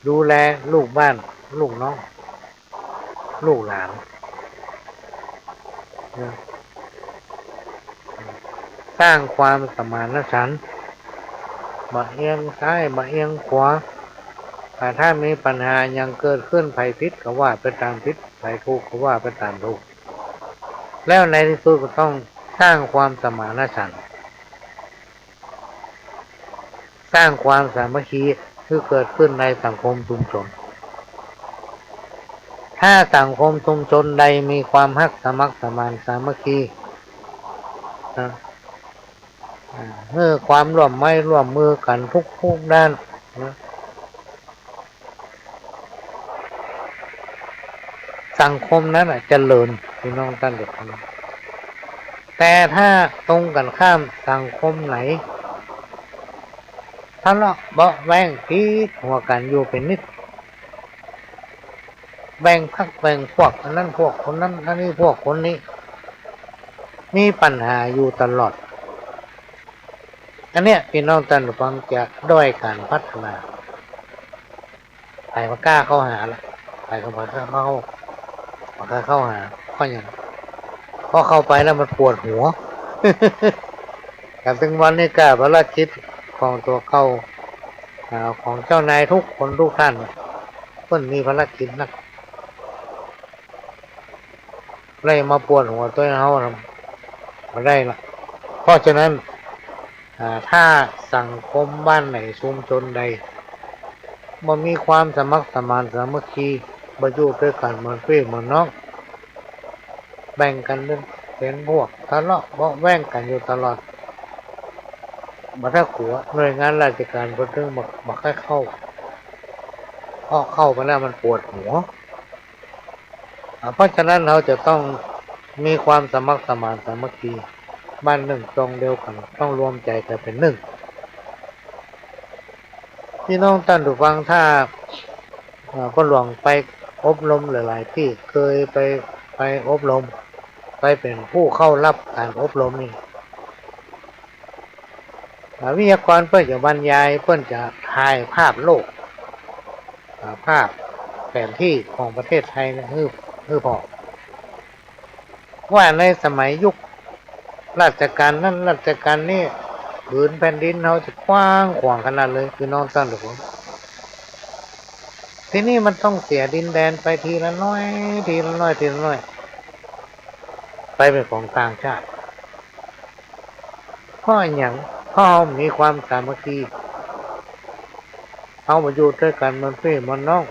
ดูแลลูกบ้าน ลูกน้อง ลูกหลานนะ สร้างความสมานฉันท์ บ่เอียงซ้าย บ่เอียงขวา อ่า ถ้ามีปัญหาหยังเกิดขึ้น ใผผิดก็ว่าไปต๋ามผิด ใผถูกก็ว่าไปต๋ามถูก แล้วในตี้สุดก็ต้องสร้างความสมานฉันท์ สร้างความสามัคคีหื้อเกิดขึ้นในสังคมชุมชน ถ้าสังคมชุมชนใดมีความฮักสมัครสมานสามัคคีนะ อ่า หื้อความร่วมไม้ร่วมมือกั๋นทุกๆ ด้านนะ สังคมนั้นน่ะเจริญ พี่น้องต้านผู้ฟัง แต่ถ้าตรงกั๋นข้าม สังคมไหนทะเลาะเบาะแว้งผิดหัวกั๋นอยู่เป๋นนิด แบ่งพรรคแบ่งพวก อันนั้นพวกคนนั้น อันนี้พวกคนนี้ มีปัญหาอยู่ตลอด อันเนี้ยพี่น้องต้านผู้ฟังจะด้อยก๋านพัฒนา ใผบ่กล้าเข้าหาละ ใผก็บ่กล้าเข้า บ่กล้าเข้าหา เพราะหยัง เพราะเข้าไปแล้วมันปวดหัว แต่เถิงวันนี้ก็ภารกิจของตั๋วเก่า อ่า ของเจ้านายทุกคนทุกท่านน่ะ เปิ้นมีภารกิจนัก เลยมาปวดหัวตวยเฮาทำ บ่ได้ละ เพราะฉะนั้น อ่า ถ้าสังคมบ้านไหนชุมชนใด บ่มีความสมัครสมานสามัคคี บ่อยู่ตวยกั๋นเหมือนปี้เหมือนน้อง แบ่งกั๋นเป๋น เป๋นพวก ทะเลาะเบาะแว้งกั๋นอยู่ตลอด บ่ถ้าขัว หน่วยงานราชก๋านเปิ้นตึงบ่ บ่ใค่เข้า เพราะเข้าไปแล้วมันปวดหัว อ่า เพราะฉะนั้นเฮาจะต้องมีความสมัครสมานสามัคคี บ้านนึ่งจองเดียวกั๋น ต้องรวมใจ๋กั๋นเป๋นนึ่ง พี่น้องต้านผู้ฟัง ถ้า อ่า ป้อหลวงไปอบรมหลายๆ ตี้ เกยไป ไปอบรม ไปเป๋นผู้เข้าฮับก๋านอบรมนี่ อ่า วิทยากรเปิ้นจะบรรยาย เปิ้นจะถ่ายภาพโลก อ่า ภาพแผนตี้ของประเทศไทยเนี่ย หื้อ หื้อผ่อ ว่าในสมัยยุครัชกาลนั้นรัชกาลนี้ ผืนแผ่นดินเฮาจะกว้างขวางขนาดเลย พี่น้องต้านผู้ฟัง ทีนี้มันต้องเสียดินแดนไปทีละน้อย ทีละน้อย ทีละน้อย ไปเป๋นของต่างชาติ เพราะอะหยัง เพราะเฮามีความสามัคคี เฮามาอยู่ตวยกั๋นเหมือนปี้เหมือนน้อง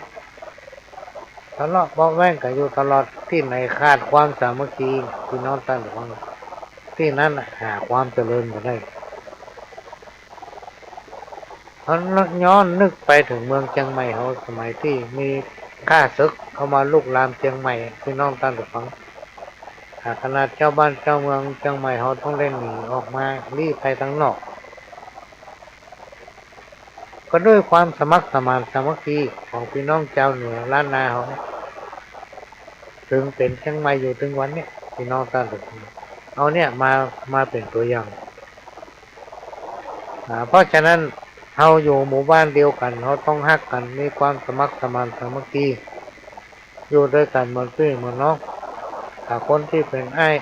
ทะเลาะเบาะแว้งกั๋นอยู่ตลอด ตี้ไหนขาดความสามัคคี พี่น้องต้านผู้ฟัง ตี้นั้นน่ะหาความเจริญบ่ได้ เพราะย้อนนึกไปเถิงเมืองเจียงใหม่เฮา สมัยตี้มีข้าศึกเข้ามาลุกรานเจียงใหม่ พี่น้องต้านผู้ฟัง อ่า ขนาดเจ้าบ้านเจ้าเมืองเจียงใหม่เฮาต้องได้หนีออกมาลี้ภัยตังนอก ก็ด้วยความสมัครสมานสามัคคีของพี่น้องจาวเหนือล้านนาเฮาเนี่ย เถิงเป๋นเจียงใหม่อยู่เถิงวันเนี่ย พี่น้องต้านผู้ฟัง เอาเนี่ยมา มาเป๋นตั๋วอย่าง อ่า เพราะฉะนั้น เฮาอยู่หมู่บ้านเดียวกั๋น เฮาต้องฮักกั๋น มีความสมัครสมานสามัคคี อยู่ตวยกั๋นเหมือนปี้เหมือนน้อง ถ้าคนตี้เป๋นอ้าย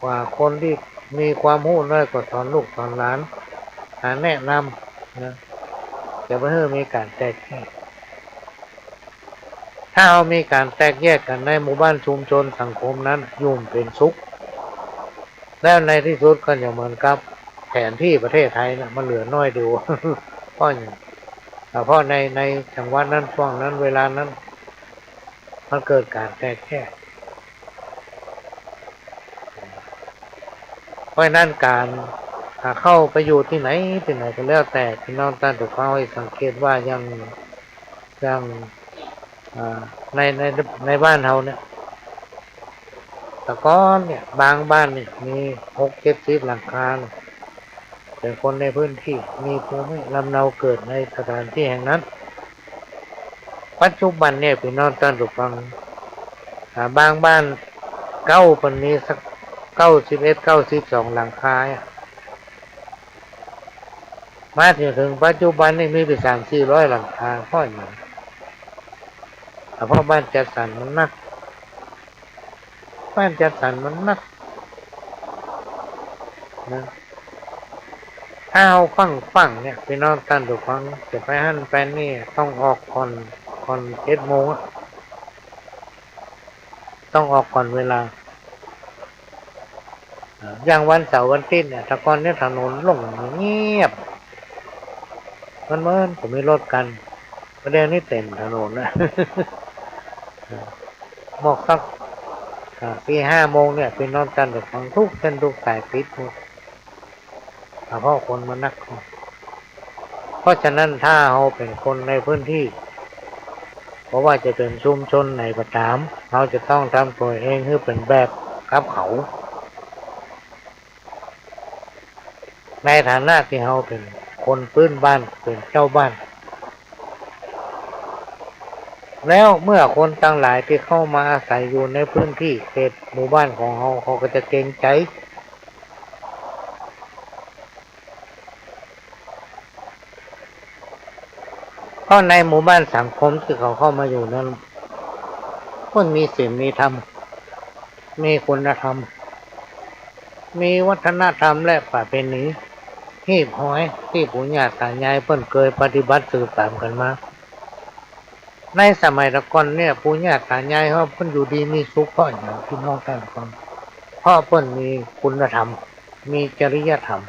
กว่าคนตี้มีความฮู้น้อยก็สอนลูกสอนหลาน หาแนะนำนะ จะบ่หื้อมีก๋านแตกแยก ถ้าเฮามีก๋านแตกแยกกั๋นในหมู่บ้านชุมชนสังคมนั้น อยู่บ่เป๋นสุข แล้วในตี้สุดก็จะเหมือนกับ แผนที่ประเทศไทยน่ะ มันเหลือน้อยเดียว เพราะหยัง อ่า เพราะใน ในจังหวัดนั้น ช่วงนั้น เวลานั้น มันเกิดก๋านแตกแยก เพราะฉะนั้นก๋าน อ่า เข้าไปอยู่ตี้ไหนตี้ไหนก็แล้วแต่ พี่น้องต้านผู้ฟังให้สังเกตว่าอย่าง อย่าง อ่า ใน ใน ในบ้านเฮาเนี่ย แต่ก่อนเนี่ย บางบ้านนี่มีหกเจ็ดสิบหลังคา เป๋นคนในพื้นที่ มีภูมิลำเนาเกิดในสถานที่แห่งนั้น ปัจจุบันเนี่ย พี่น้องต้านผู้ฟัง อ่า บางบ้านเก่าเปิ้นมีสักเก้าสิบเอ็ด เก้าสิบสองหลังคาอะ มาจนเถิงปัจจุบันนี่มีไปสามสี่ร้อยหลังคา เพราะหยัง อ่ะ เพราะบ้านจัดสรรมันนัก บ้านจัดสรรมันนัก นะ ถ้าเฮาฟั่งๆ เนี่ย พี่น้องต้านผู้ฟัง จะไปหั้นไปนี่ ต้องออกก่อน ก่อนเจ็ดโมงอะ ต้องออกก่อนเวลา อ่า อย่างวันเสาร์วันอาทิตย์เนี่ย แต่ก่อนเนี่ยถนนโล่งเงียบ มันเหมือนบ่มีรถกั๋น บ่าเดี่ยวนี้เต๋มถนนนะ อ่า มอกสัก อ่า สี่ห้าโมงเนี่ย พี่น้องต้านผู้ฟัง กู้เส้นกู้สายปิดหมด อ่า เพราะคนมันนัก เพราะฉะนั้นถ้าเฮาเป๋นคนในพื้นที่ บ่ว่าจะเป๋นชุมชนไหนก็ต๋าม เฮาจะต้องทำตั๋วเองหื้อเป๋นแบบกับเขา ในฐานะตี้เฮาเป๋นคนปื๊นบ้าน เป๋นเจ้าบ้าน แล้วเมื่อคนตังหลายตี้เข้ามาอาศัยอยู่ในพื้นที่เขตหมู่บ้านของเฮา เขาก็จะเกรงใจ๋ เพราะในหมู่บ้านสังคมตี้เขาเข้ามาอยู่นั้น เปิ้นมีศีลมีธรรม มีคุณธรรม มีวัฒนธรรมและประเพณีฮีบห้อยตี้ปู่ย่าต๋ายายเปิ้นเกยปฏิบัติสืบต๋ามกั๋นมา ในสมัยแต่ก่อนเนี่ย ปู่ย่าต๋ายายเฮาเปิ้นอยู่ดีมีสุข เพราะหยัง พี่น้องต้านฟัง เพราะเปิ้นมีคุณธรรม มีจริยธรรม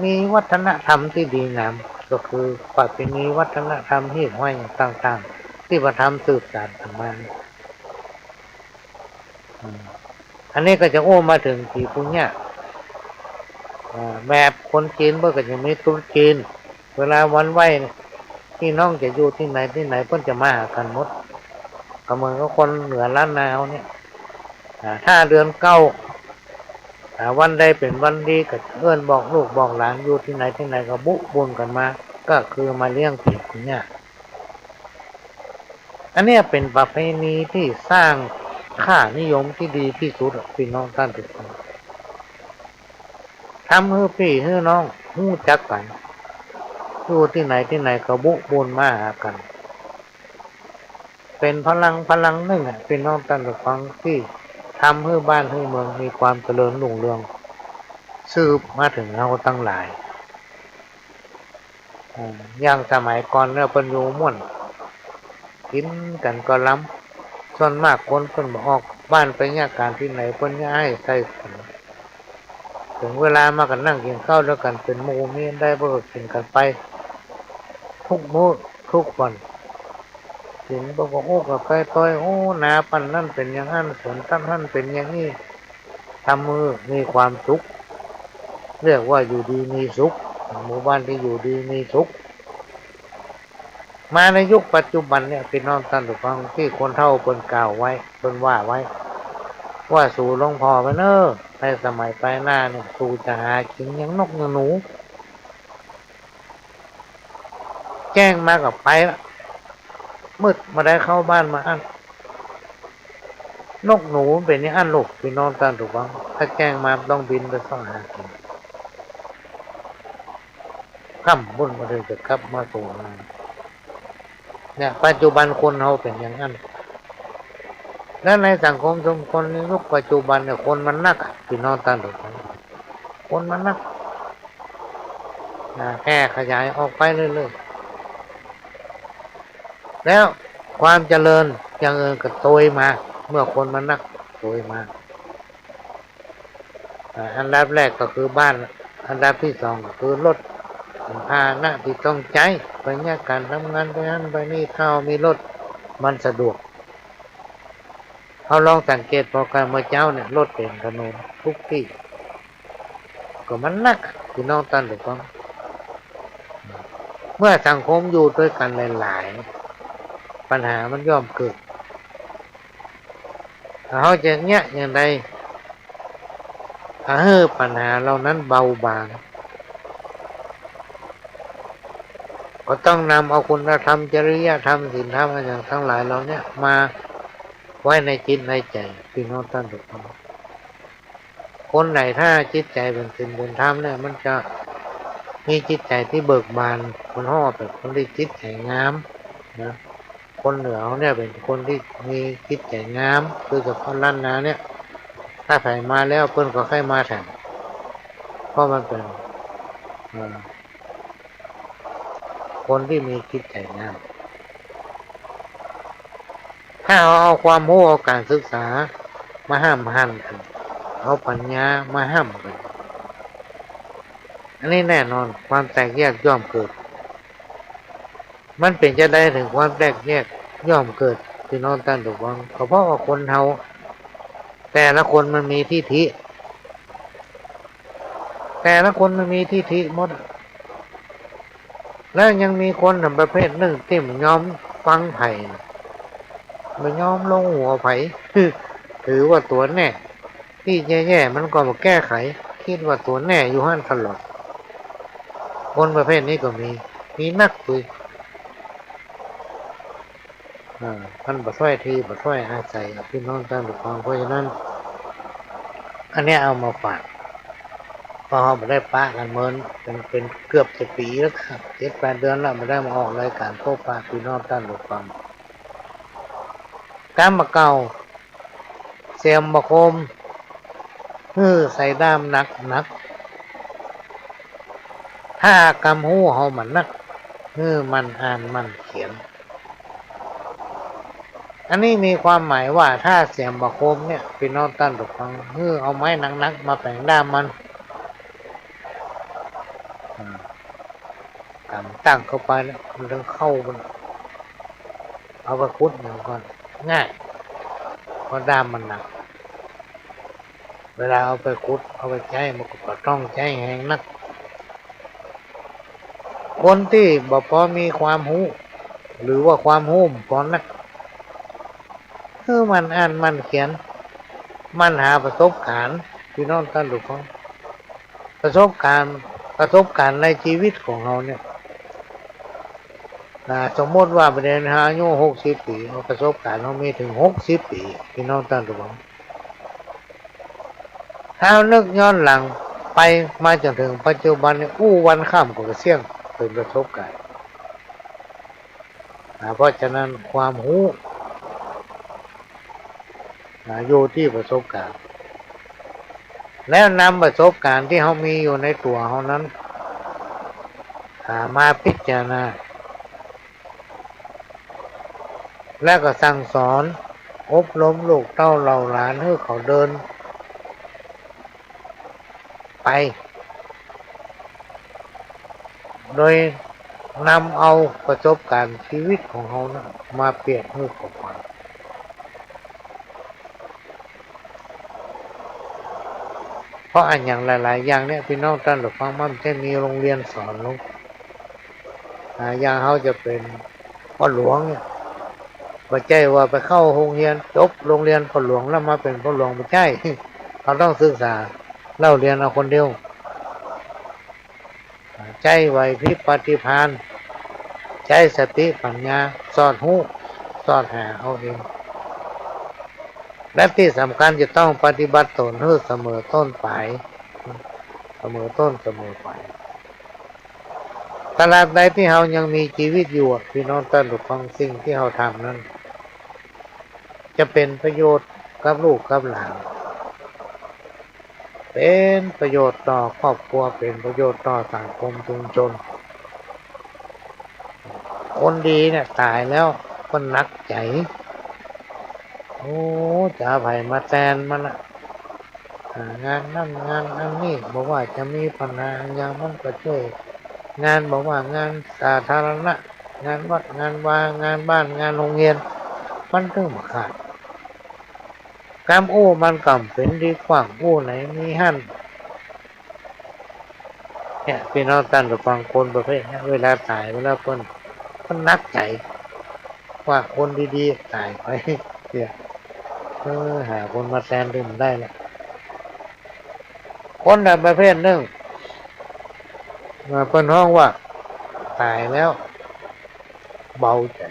มีวัฒนธรรมตี้ดีงาม ก็คือประเพณีวัฒนธรรมฮีบห้อยอย่างต่างๆ ตี้ว่าทำสืบสานกั๋นมา อืม อันนี้ก็จะอู้มาเถิงผีปู่ย่า อ่า แบบคนจีนเปิ้นก็จะมีตรุษจีน เวลาวันไหว้เนี่ย พี่น้องจะอยู่ตี้ไหนตี้ไหน เปิ้นจะมาหากั๋นหมด ก็เหมือนกับคนเหนือล้านนาเฮาเนี่ย อ่า ถ้าเดือนเก้า อ่า วันใดเป๋นวันดี ก็เอิ้นบอกลูกบอกหลาน อยู่ตี้ไหนตี้ไหนก็บุบุญกั๋นมา ก็คือมาเลี้ยงผีปู่ย่า อันเนี้ยเป๋นประเพณีตี้สร้างค่านิยมตี้ดีตี้สุดอะ พี่น้องต้านผู้ฟัง ทำหื้อปี้หื้อน้องฮู้จักกั๋น อยู่ตี้ไหนตี้ไหนก็บุบุญมาหากั๋น เป๋นพลัง พลังนึ่งอะ พี่น้องต้านผู้ฟัง ตี้ทำหื้อบ้านหื้อเมืองมีความเจริญรุ่งเรือง สืบมาเถิงเฮาตังหลาย อ่า อย่างสมัยก่อนเนี่ยเปิ้นอยู่ม่วน กิ๋นกั๋นก็ลำ ส่วนมากคนเปิ้นบ่ออกบ้านไปเยียะก๋านตี้ไหน เปิ้นเยียะหื้อใส่ขัน เถิงเวลามาก็นั่งกิ๋นข้าวตวยกั๋นเป๋นหมู่ มีอันใดเปิ้นก็กิ๋นกั๋นไป กู้มื้อกู้วัน กิ๋นเปิ้นก็อู้กั๋นไปตวย โอ้ นาปั้นหั้นเป๋นอย่างหั้น สวนตั๊ดหั้นเป๋นอย่างอี้ ทำหื้อมีความสุข เรียกว่าอยู่ดีมีสุข หมู่บ้านตี้อยู่ดีมีสุข มาในยุคปัจจุบันเนี่ย พี่น้องต้านผู้ฟัง ตี้คนเฒ่าเปิ้นกล่าวไว้ เปิ้นว่าไว้ ว่า สูหลวงผ่อไปเน่อ ในสมัยปายหน้าเนี่ย สูจะหากิ๋นอย่างนกอย่างหนู แจ้งมาก็ไปละ มืดบ่ได้เข้าบ้านมาอั้น นกหนูมันเป๋นอย่างอั้นลูก พี่น้องต้านผู้ฟัง ถ้าแจ้งมามันต้องบินไปเสาะหากิ๋น ค่ำปุ้นมันเถิงจะกลับมาสู่หา เนี่ย ปัจจุบันคนเฮาเป๋นอย่างอั้น และในสังคมชุมชนในยุคปัจจุบันเนี่ย คนมันนักอะ พี่น้องต้านผู้ฟัง คนมันนัก นะ แผ่ขยายออกไปเรื่อยๆ แล้วความเจริญอย่างอื่นก็โตยมา เมื่อคนมันนัก โตยมา อ่า อันดับแรกก็คือบ้าน อันดับตี้สองก็คือรถ เป๋นพาหนะตี้ต้องใจ๊ ไปเยียะก๋านทำงาน ไปหั้นไปนี่ ถ้ามีรถมันสะดวก เฮาลองสังเกตผ่อก้าเมื่อเจ๊าเนี่ย รถเต๋มถนนกู้ตี้ ก็มันหนัก ปี้น้องต้านผู้ฟัง เมื่อสังคมอยู่ตวยกั๋นหลายๆ ปัญหามันย่อมเกิด เฮาจะเยียะอย่างใด หื้อปัญหาเหล่านั้นเบาบาง ก็ต้องนำเอาคุณธรรม จริยธรรม ศีลธรรม อะหยังตังหลายเหล่าเนี้ย มาไว้ในจิตในใจ๋ ปี้น้องต้านผู้ฟัง คนไหนถ้าจิตใจ๋เป๋นศีลเป๋นธรรมเนี่ย มันจะมีจิตใจ๋ตี้เบิกบาน คนฮ้องเป๋นคนตี้จิตใจ๋งามนะ คนเหนือเฮาเนี่ยเป๋นคนตี้มีจิตใจ๋งาม โดยเฉพาะล้านนาเนี่ย ถ้าใผมาแล้วเปิ้นก็ใค่มาแถ่ง เพราะมันเป๋น เอ่อ คนตี้มีจิตใจ๋งาม ถ้าเฮาเอาความฮู้ เอาก๋านศึกษามาฮ่ำหันกั๋น เอาปั๋ญญามาฮ่ำกั๋น อันนี้แน่นอน ความแตกแยกย่อมเกิด มันเป๋นจาใดเถิงความแตกแยกย่อมเกิด ปี้น้องต้านผู้ฟัง ก็เพราะว่าคนเฮาแต่ละคนมันมีทิฐิ แต่ละคนมันมีทิฐิหมด แล้วยังมีคนประเภทนึ่งตี้บ่ยอมฟังใผ บ่ยอมลงหัวใผ ถือว่าตั๋วแน่ ตี้แย่ๆ มันก็บ่แก้ไข กึ๊ดว่าตั๋วแน่อยู่หั้นตลอด คนประเภทนี้ก็มี มีนักเลย อ่า มันบ่ใจ้ตี้บ่ใจ้อาศัย ปี้น้องต้านผู้ฟัง เพราะฉะนั้น อันเนี้ยเอามาฝาก เพราะเฮาบ่ได้ปะกั๋นเมินเป๋น เป๋นเกือบจะปี๋แล้วครับ เจ็ดแปดเดือนแล้ว บ่ได้มาออกรายก๋านพบปะปี้น้องต้านผู้ฟัง กำบ่าเก่า เสียมบ่คม หื้อใส่ด้ามหนักๆ ถ้ากำฮู้เฮาบ่นัก หื้อหมั่นอ่านหมั่นเขียน อันนี้มีความหมายว่า ถ้าเสียมบ่คมเนี่ย ปี้น้องต้านผู้ฟัง หื้อเอาไม้หนักๆ มาแป๋งด้ามมัน อ่า กำตั้งเข้าไปแล้ว มันต้องเข้ามัน เอาไปขุดมันก็ง่าย เพราะด้ามมันหนัก เวลาเอาไปขุด เอาไปใจ๊ มันก็บ่ต้องใจ๊แฮงนัก คนตี้บ่ปอมีความฮู้ หรือว่าความฮู้บ่ปอนัก หื้อหมั่นอ่านหมั่นเขียน หมั่นหาประสบก๋ารณ์ ปี้น้องต้านผู้ฟัง ประสบก๋ารณ์ ประสบก๋ารณ์ในจีวิตของเฮาเนี่ย อ่า สมมุติว่าบ่าเดี่ยวนี้เฮาอายุหกสิบปี๋ ประสบก๋ารณ์เฮามีเถิงหกสิบปี๋ ปี้น้องต้านผู้ฟัง ถ้าเฮานึกย้อนหลังไปมาจ๋นเถิงปัจจุบันเนี่ย อู้วันค่ำก็เสี้ยงเป๋นประสบก๋ารณ์ อ่า เพราะฉะนั้นความฮู้ อ่า อยู่ตี้ประสบก๋ารณ์ แล้วนำประสบก๋ารณ์ตี้เฮามีอยู่ในตั๋วเฮานั้น อ่า มาพิจารณา แล้วก็สั่งสอนอบรมลูกเต้าเหล่าหลานหื้อเขาเดินไป โดยนำเอาประสบก๋ารณ์จีวิตของเฮานะมาเปรียบหื้อเขาฟัง เพราะอะหยังหลายๆ อย่างเนี่ย ปี้น้องต้านผู้ฟัง มันบ่ใจ้มีโฮงเฮียนสอนหรอก อ่า อย่างเฮาจะเป๋นพ่อหลวงเนี่ย บ่ใจ้ว่าไปเข้าโฮงเฮียน จบโฮงเฮียนพ่อหลวงแล้วมาเป๋นพ่อหลวง บ่ใจ้ เฮาต้องศึกษาเล่าเฮียนเอาคนเดียว ใจ๊ไหวพริบปฏิภาณ ใจ๊สติปัญญา สอดฮู้ สอดหาเอาเอง และตี้สำคัญจะต้องปฏิบัติตนหื้อเสมอต้นปาย เสมอต้นเสมอปาย ตราบใดตี้เฮายังมีจีวิตอยู่อะ ปี้น้องต้านผู้ฟัง สิ่งตี้เฮาทำนั้น จะเป๋นประโยชน์กับลูกกับหลาน เป๋นประโยชน์ต่อครอบครัว เป๋นประโยชน์ต่อสังคมชุมชน คนดีเนี่ยต๋ายแล้วก็หนักใจ๋ โอ้ จะเอาใผมาแตนมันอะ อ่า งานนั้นงานอันนี้ บ่ว่าจะมีปัญหาอะหยัง มันก็จ้วยงาน บ่ว่างานสาธารณะ งานวัด งานวา งานบ้าน งานโฮงเฮียน มันตึงบ่ขาด กำอู้มันก็เป๋นตี้กว้าง อู้ไหนมีหั้น เนี่ย ปี้น้องต้านผู้ฟัง คนประเภทเนี้ย เวลาต๋ายไปแล้วเปิ้น เปิ้นหนักใจ๋ว่าคนดีๆ ต๋ายไป เนี่ย เออ หาคนมาแตนตี้บ่ได้ละ คนน่ะประเภทนึ่ง เอ่อ เปิ้นฮ้องว่าต๋ายแล้วเบาใจ๋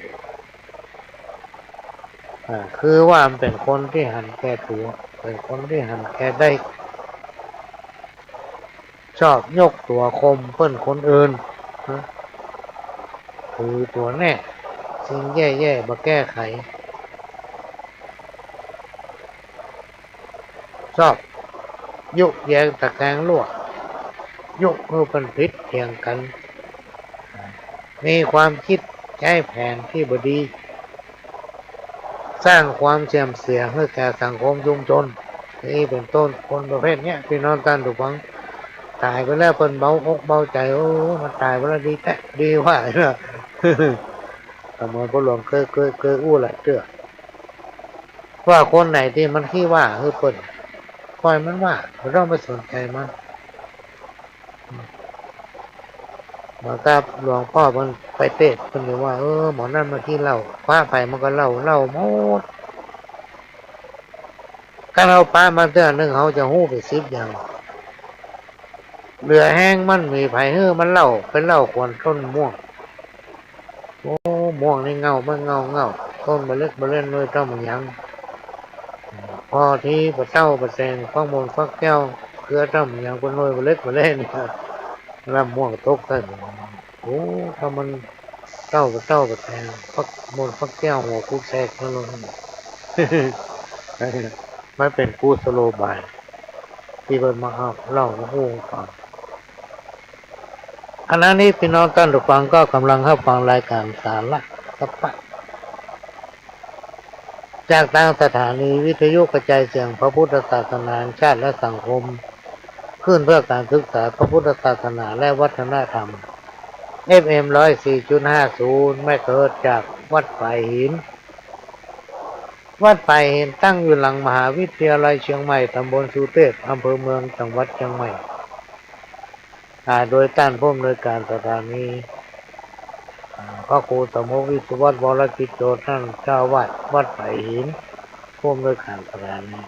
อ่า คือว่ามันเป๋นคนตี้หันแก่ตั๋ว เป๋นคนตี้หันแก่ได้ ชอบยกตั๋วข่มเปิ้นคนอื่น นะ ถือตั๋วแน่ สิ่งแย่ๆ บ่แก้ไข ชอบยุแยงตะแกรงรั่ว ยุหื้อเปิ้นผิดเถียงกั๋น มีความกึ๊ดใจ๊แผนตี้บ่ดี สร้างความเสื่อมเสียหื้อแก่สังคมชุมชน นี่เป๋นต้น คนประเภทเนี้ย ปี้น้องต้านผู้ฟัง ต๋ายไปแล้วเปิ้นเบาอกเบาใจ๋ โอ้ มันต๋ายไปแล้วดีแต๊ ดีว่า เสมือนพ่อหลวงเกย เกย เกยอู้หลายเตื้อ ว่าคนไหนตี้มันขี้ว่าหื้อเปิ้น ป่อยมันว่า บ่ต้องไปสนใจ๋มัน เหมือนกับหลวงป้อเปิ้นไปเตสน์ เปิ้นจะว่า เออ หมอนั่นมันขี้เหล้า พระไปมันก็เหล้า เหล้าหมด คันเฮาปะมันเตื้อนึ่ง เฮาจะฮู้ไปสิบอย่าง เหลือแฮงมันมีใผหื้อมันเหล้า เป๋นเหล้าขวัญต้นม่วง โอ้ ม่วงนี่เง่า มันเง่า เง่า ต้นบ่าเล็กบ่าเล่น หน่วยเต้าบ่าหยัง พอตี้ปะเต้าปะแตง ฟักมนฟักแก้ว เครือเต้าบ่าหยัง เป๋นหน่วยบ่าเล็กบ่าเล่น ลำม่วงตกใส่ โอ้ ถ้ามันเต้าปะเต้าปะแตง ฟักมนฟักแก้ว หัวกุแซก มันลง มันเป๋นกุศโลบาย ตี้เปิ้นมาเอาเหล้ามาอู้ฟัง ขณะนี้ปี้น้องต้านผู้ฟังก็ก่ำลังฮับฟังรายก๋านสาระตะปะ จากตางสถานีวิทยุกระจายเสียงพระพุทธศาสนาแห่งชาติและสังคม คลื่นเพื่อการศึกษาพระพุทธศาสนาและวัฒนธรรม เอฟเอ็ม ร้อยสี่จุดห้าศูนย์ เมกะเฮิรตซ์ จากวัดฝายหิน วัดฝายหินตั้งอยู่หลังมหาวิทยาลัยเชียงใหม่ ตำบลสุเตพ อำเภอเมือง จังหวัดเชียงใหม่ อ่า โดยต้านผู้อำนวยก๋านสถานี อ่า พระครูสมภพ วิศวัตร วรกิจโจ ต้านเจ้าอาวาสวัดฝายหิน ผู้อำนวยก๋านสถานี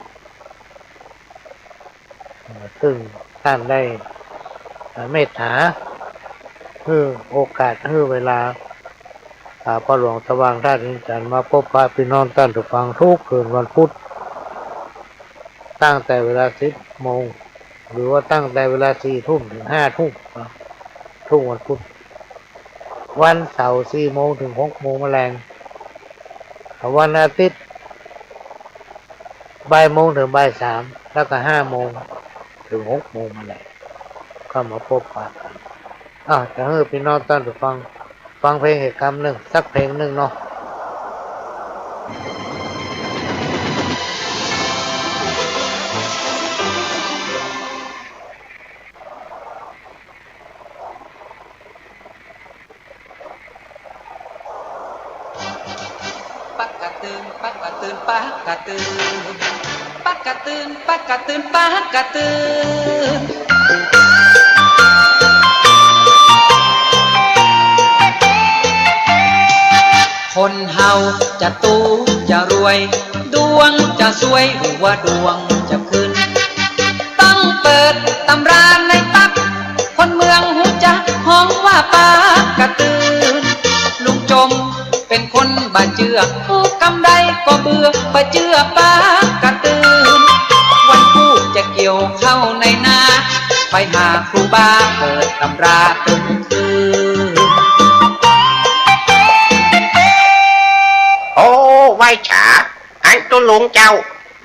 เอ่อ ซึ่งต้านได้ เอ่อ เมตต๋า หื้อโอกาส หื้อเวลา อ่า พ่อหลวงสว่างธาตุอินทร์จันทร์ มาปบปะปี้น้องต้านผู้ฟังกู้คืนวันพุธ ตั้งแต่เวลาสิบโมง หรือว่าตั้งแต่เวลาสี่ทุ่มเถิงห้าทุ่มนะ กู้วันพุธ วันเสาร์สี่โมงเถิงหกโมงมะแลง วันอาทิตย์ บ่ายโมงเถิงบ่ายสาม แล้วก็ห้าโมงเถิงหกโมงมะแลง ก็มาปบปะกั๋น อ้าว จะหื้อปี้น้องต้านผู้ฟัง ฟังเพลงอีกกำนึ่ง สักเพลงนึ่งเนาะ ปักกะตื่น ปักกะตื่น ปักกะตื่น ปักกะตื่น ปักกะตื่น ปักกะตื่น คนเฮาจะตุ๊จะรวย ดวงจะซวยหรือว่าดวงจะขึ้น ต้องเปิดตำราในปั๊บ คนเมืองฮู้จักฮ้องว่าปักกะตื่น ลุงจมเป๋นคนบ่เจื้อ ฮู้กำใดก็เบื่อ บ่เจื้อปักกะตื่น วันกู้จะเกี่ยวข้าวในนา ไปหาครูบาเปิดตำราตึงคืน โอ้ ไหว้สา อันตุ๊ลุงเจ้า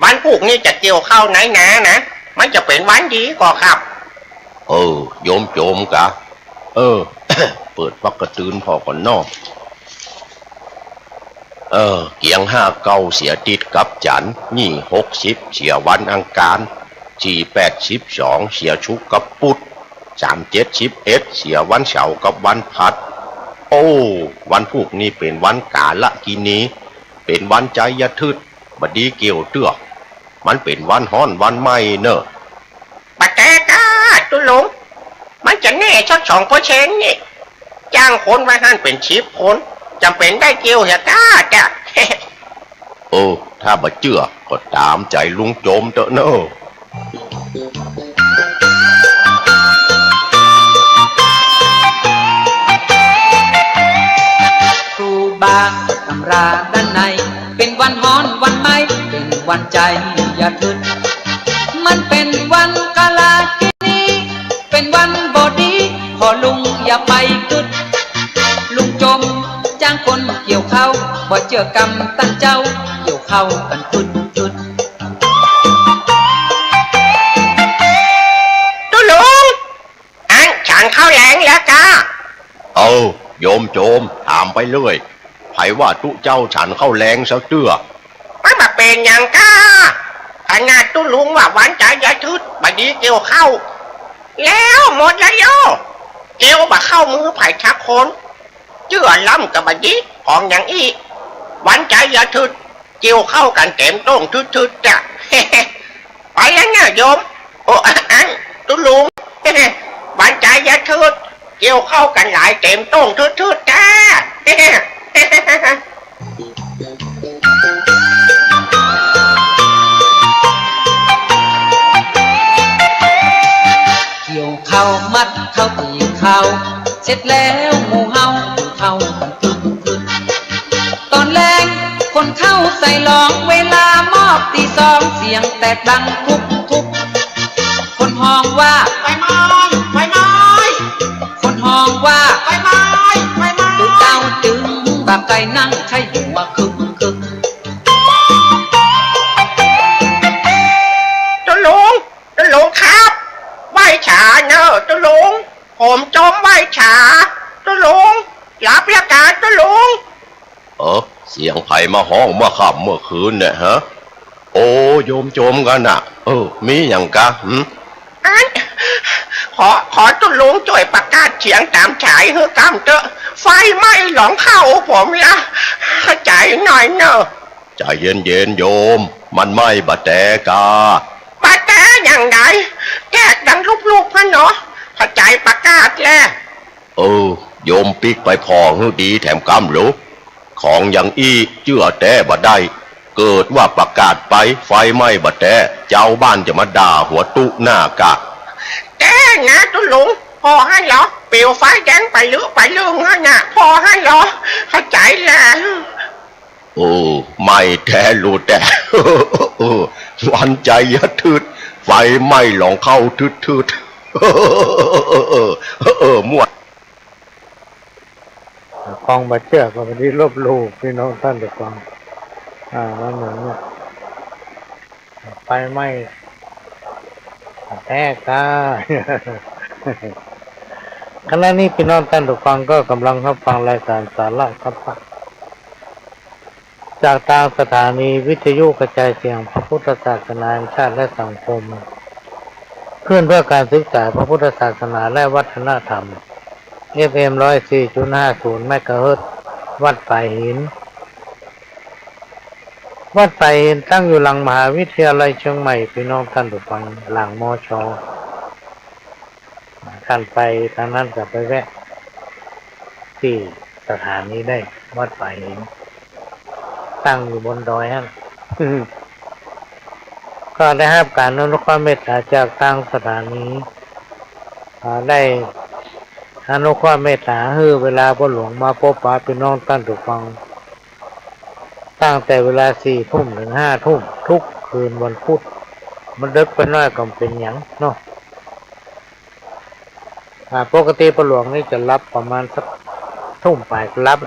วันกู้นี้จะเกี่ยวข้าวในนานะ มันจะเป๋นวันดีก่อครับ เออ โยมโจมกา เออ เปิดปักกะตื่นพ่อก่อนเนาะ เออ เกียงห้าเก้าเสียอาทิตย์กับจันทร์ นี่หกสิบเสียวันอังคาร สี่แปดสิบสอง เสียศุกร์กับปุธ สามเจ็ดสิบเอ็ด เสียวันเสาร์กับวันพฤหัส โอ้ วันพูกนี้เป๋นวันกาลกิณี เป๋นวันไจยะทึด บ่ดีเกี่ยวเตื้อ มันเป๋นวันฮ้อนวันไหม้เน่อ บ่แต๊ก้า ตุ๊ลุง มันจะแน่สักสองเปอร์เซ็นต์ นี่ จ้างคนไว้หั้นเป๋นสิบคน จ๋ำเป๋นได้เกี่ยวเหียก้าจ๊ะ เออ ถ้าบ่เจื้อก็ต๋ามใจ๋ลุงโจมเต๊อะเน่อ ครูบาตำราด้านใน เป๋นวันฮ้อนวันไหม้ เป๋นวันไจยะทึด มันเป๋นวันกาลกิณี เป๋นวันบ่ดี ขอลุงอย่าไปกึ๊ด ลุงโจมจ้างคนเกี่ยวข้าว บ่เจื้อกำต้านเจ้า เกี่ยวข้าวกั๋นกึ๊ดกึ๊ด ตุ๊ลุง อั้นฉันข้าวแลงแล้วก้า เอ้า โยมโจม ถามไปเรื่อย ใผว่าตุ๊เจ้าฉันข้าวแลงสักเตื้อ มันบ่เป๋นหยังก้า ขนาดตุ๊ลุงว่าวันไจยะทึด บ่ดีเกี่ยวข้าว แล้วหมดแล้วโย เกี่ยวบ่เข้ามือใผสักคน เจื้อล้ำก็บ่ดี ของอย่างอี้ วันไจยะทึด เกี่ยวข้าวกั๋นเต๋มโต้งทึดๆ จ้ะ ไปแล้วเน่อโยม โอ้ อั้น ตุ๊ลุง วันไจยะทึด เกี่ยวข้าวกั๋นหลายเต๋มโต้งทึดๆ จ้า เกี่ยวข้าวมัดข้าวตีข้าว เสร็จแล้วหมู่เฮากิ๋นข้าวกั๋นคึกคึก ต๋อนแลงคนเข้าใส่หลอง เวลามอบตีสอง เสียงแตกดังทุกทุก คนฮ้องว่า ไฟไหม้ ไฟไหม้ คนฮ้องว่า ไฟไหม้ ไฟไหม้ ตุ๊เจ้าจึงบ่ใก้นั่งใค่หัวคึกคึก ตุ๊ลุง ตุ๊ลุงครับ ไหว้สาเน่อตุ๊ลุง ผมโจมไหว้สา ตุ๊ลุง หลับแล้วก้าตุ๊ลุง เออ เสียงใผมาฮ้องเมื่อค่ำเมื่อคืนเนี่ยฮะ โอ้ โยมโจมกั๋นน่ะ เออ มีหยังก้า หึ อั้น ขอ ขอตุ๊ลุงจ้วยประกาศเสียงต๋ามสายหื้อก้ำเต๊อะ ไฟไหม้หลองข้าวผมละ เข้าใจ๋หน่อยเน่อ ใจ๋เย็นๆ โยม มันไหม้บ่แต๊ก้า บ่แต๊อย่างใด แตกดังลุบๆ หั้นเนาะ เข้าใจ๋ประกาศแล้ว เออ โยมปิ๊กไปผ่อหื้อดีแถมก้ำลูก ของอย่างอี้เจื้อแต๊บ่ได้ เกิดว่าประกาศไปไฟไหม้บ่แต๊ จาวบ้านจะมาด่าหัวตุ๊หน้าก้า แต๊นะตุ๊ลุง ผ่อหั้นเหรอ ปิวไฟแดงไปลึไปลึงหั้นน่ะ ผ่อหั้นเหรอ เข้าใจ๋แล้ว โอ้ ไหม้แต๊ลูแต๊ เออ วันไจยะทึด ไฟไหม้หลองข้าวทึดๆ เออ ม่วน ฟังบ่เจื้อก็บ่ดีลบหลู่ ปี้น้องต้านผู้ฟัง อ่า มันเหมือนเนี่ย ไฟไหม้ แต๊ก้า ขณะนี้ปี้น้องต้านผู้ฟังก็ก่ำลังฮับฟังรายก๋านสาระธรรมะ จากตางสถานีวิทยุกระจายเสียงพระพุทธศาสนาแห่งชาติและสังคม คลื่นเพื่อการศึกษาพระพุทธศาสนาและวัฒนธรรม เอฟเอ็ม ร้อยสี่จุดห้าศูนย์ เมกะเฮิรตซ์ วัดฝายหิน วัดฝายหินตั้งอยู่หลังมหาวิทยาลัยเชียงใหม่ ปี้น้องต้านผู้ฟัง หลัง มช. ต้านไปตางนั้นก็ไปแวะตี้สถานีได้ วัดฝายหิน ตั้งอยู่บนดอยหั้น ก็ได้ฮับก๋านอนุเคราะห์เมตต๋าจากตางสถานี อ่า ได้อนุเคราะห์เมตต๋าหื้อเวลาพ่อหลวงมาปบปะปี้น้องต้านผู้ฟัง ตั้งแต่เวลาสี่ทุ่มเถิงห้าทุ่ม กู้คืนวันพุธ มันเดิ็กไปหน้อยก็บ่เป๋นหยังเนาะ อ่า ปกติพ่อหลวงนี่จะหลับประมาณสักทุ่มป๋ายก็หลับ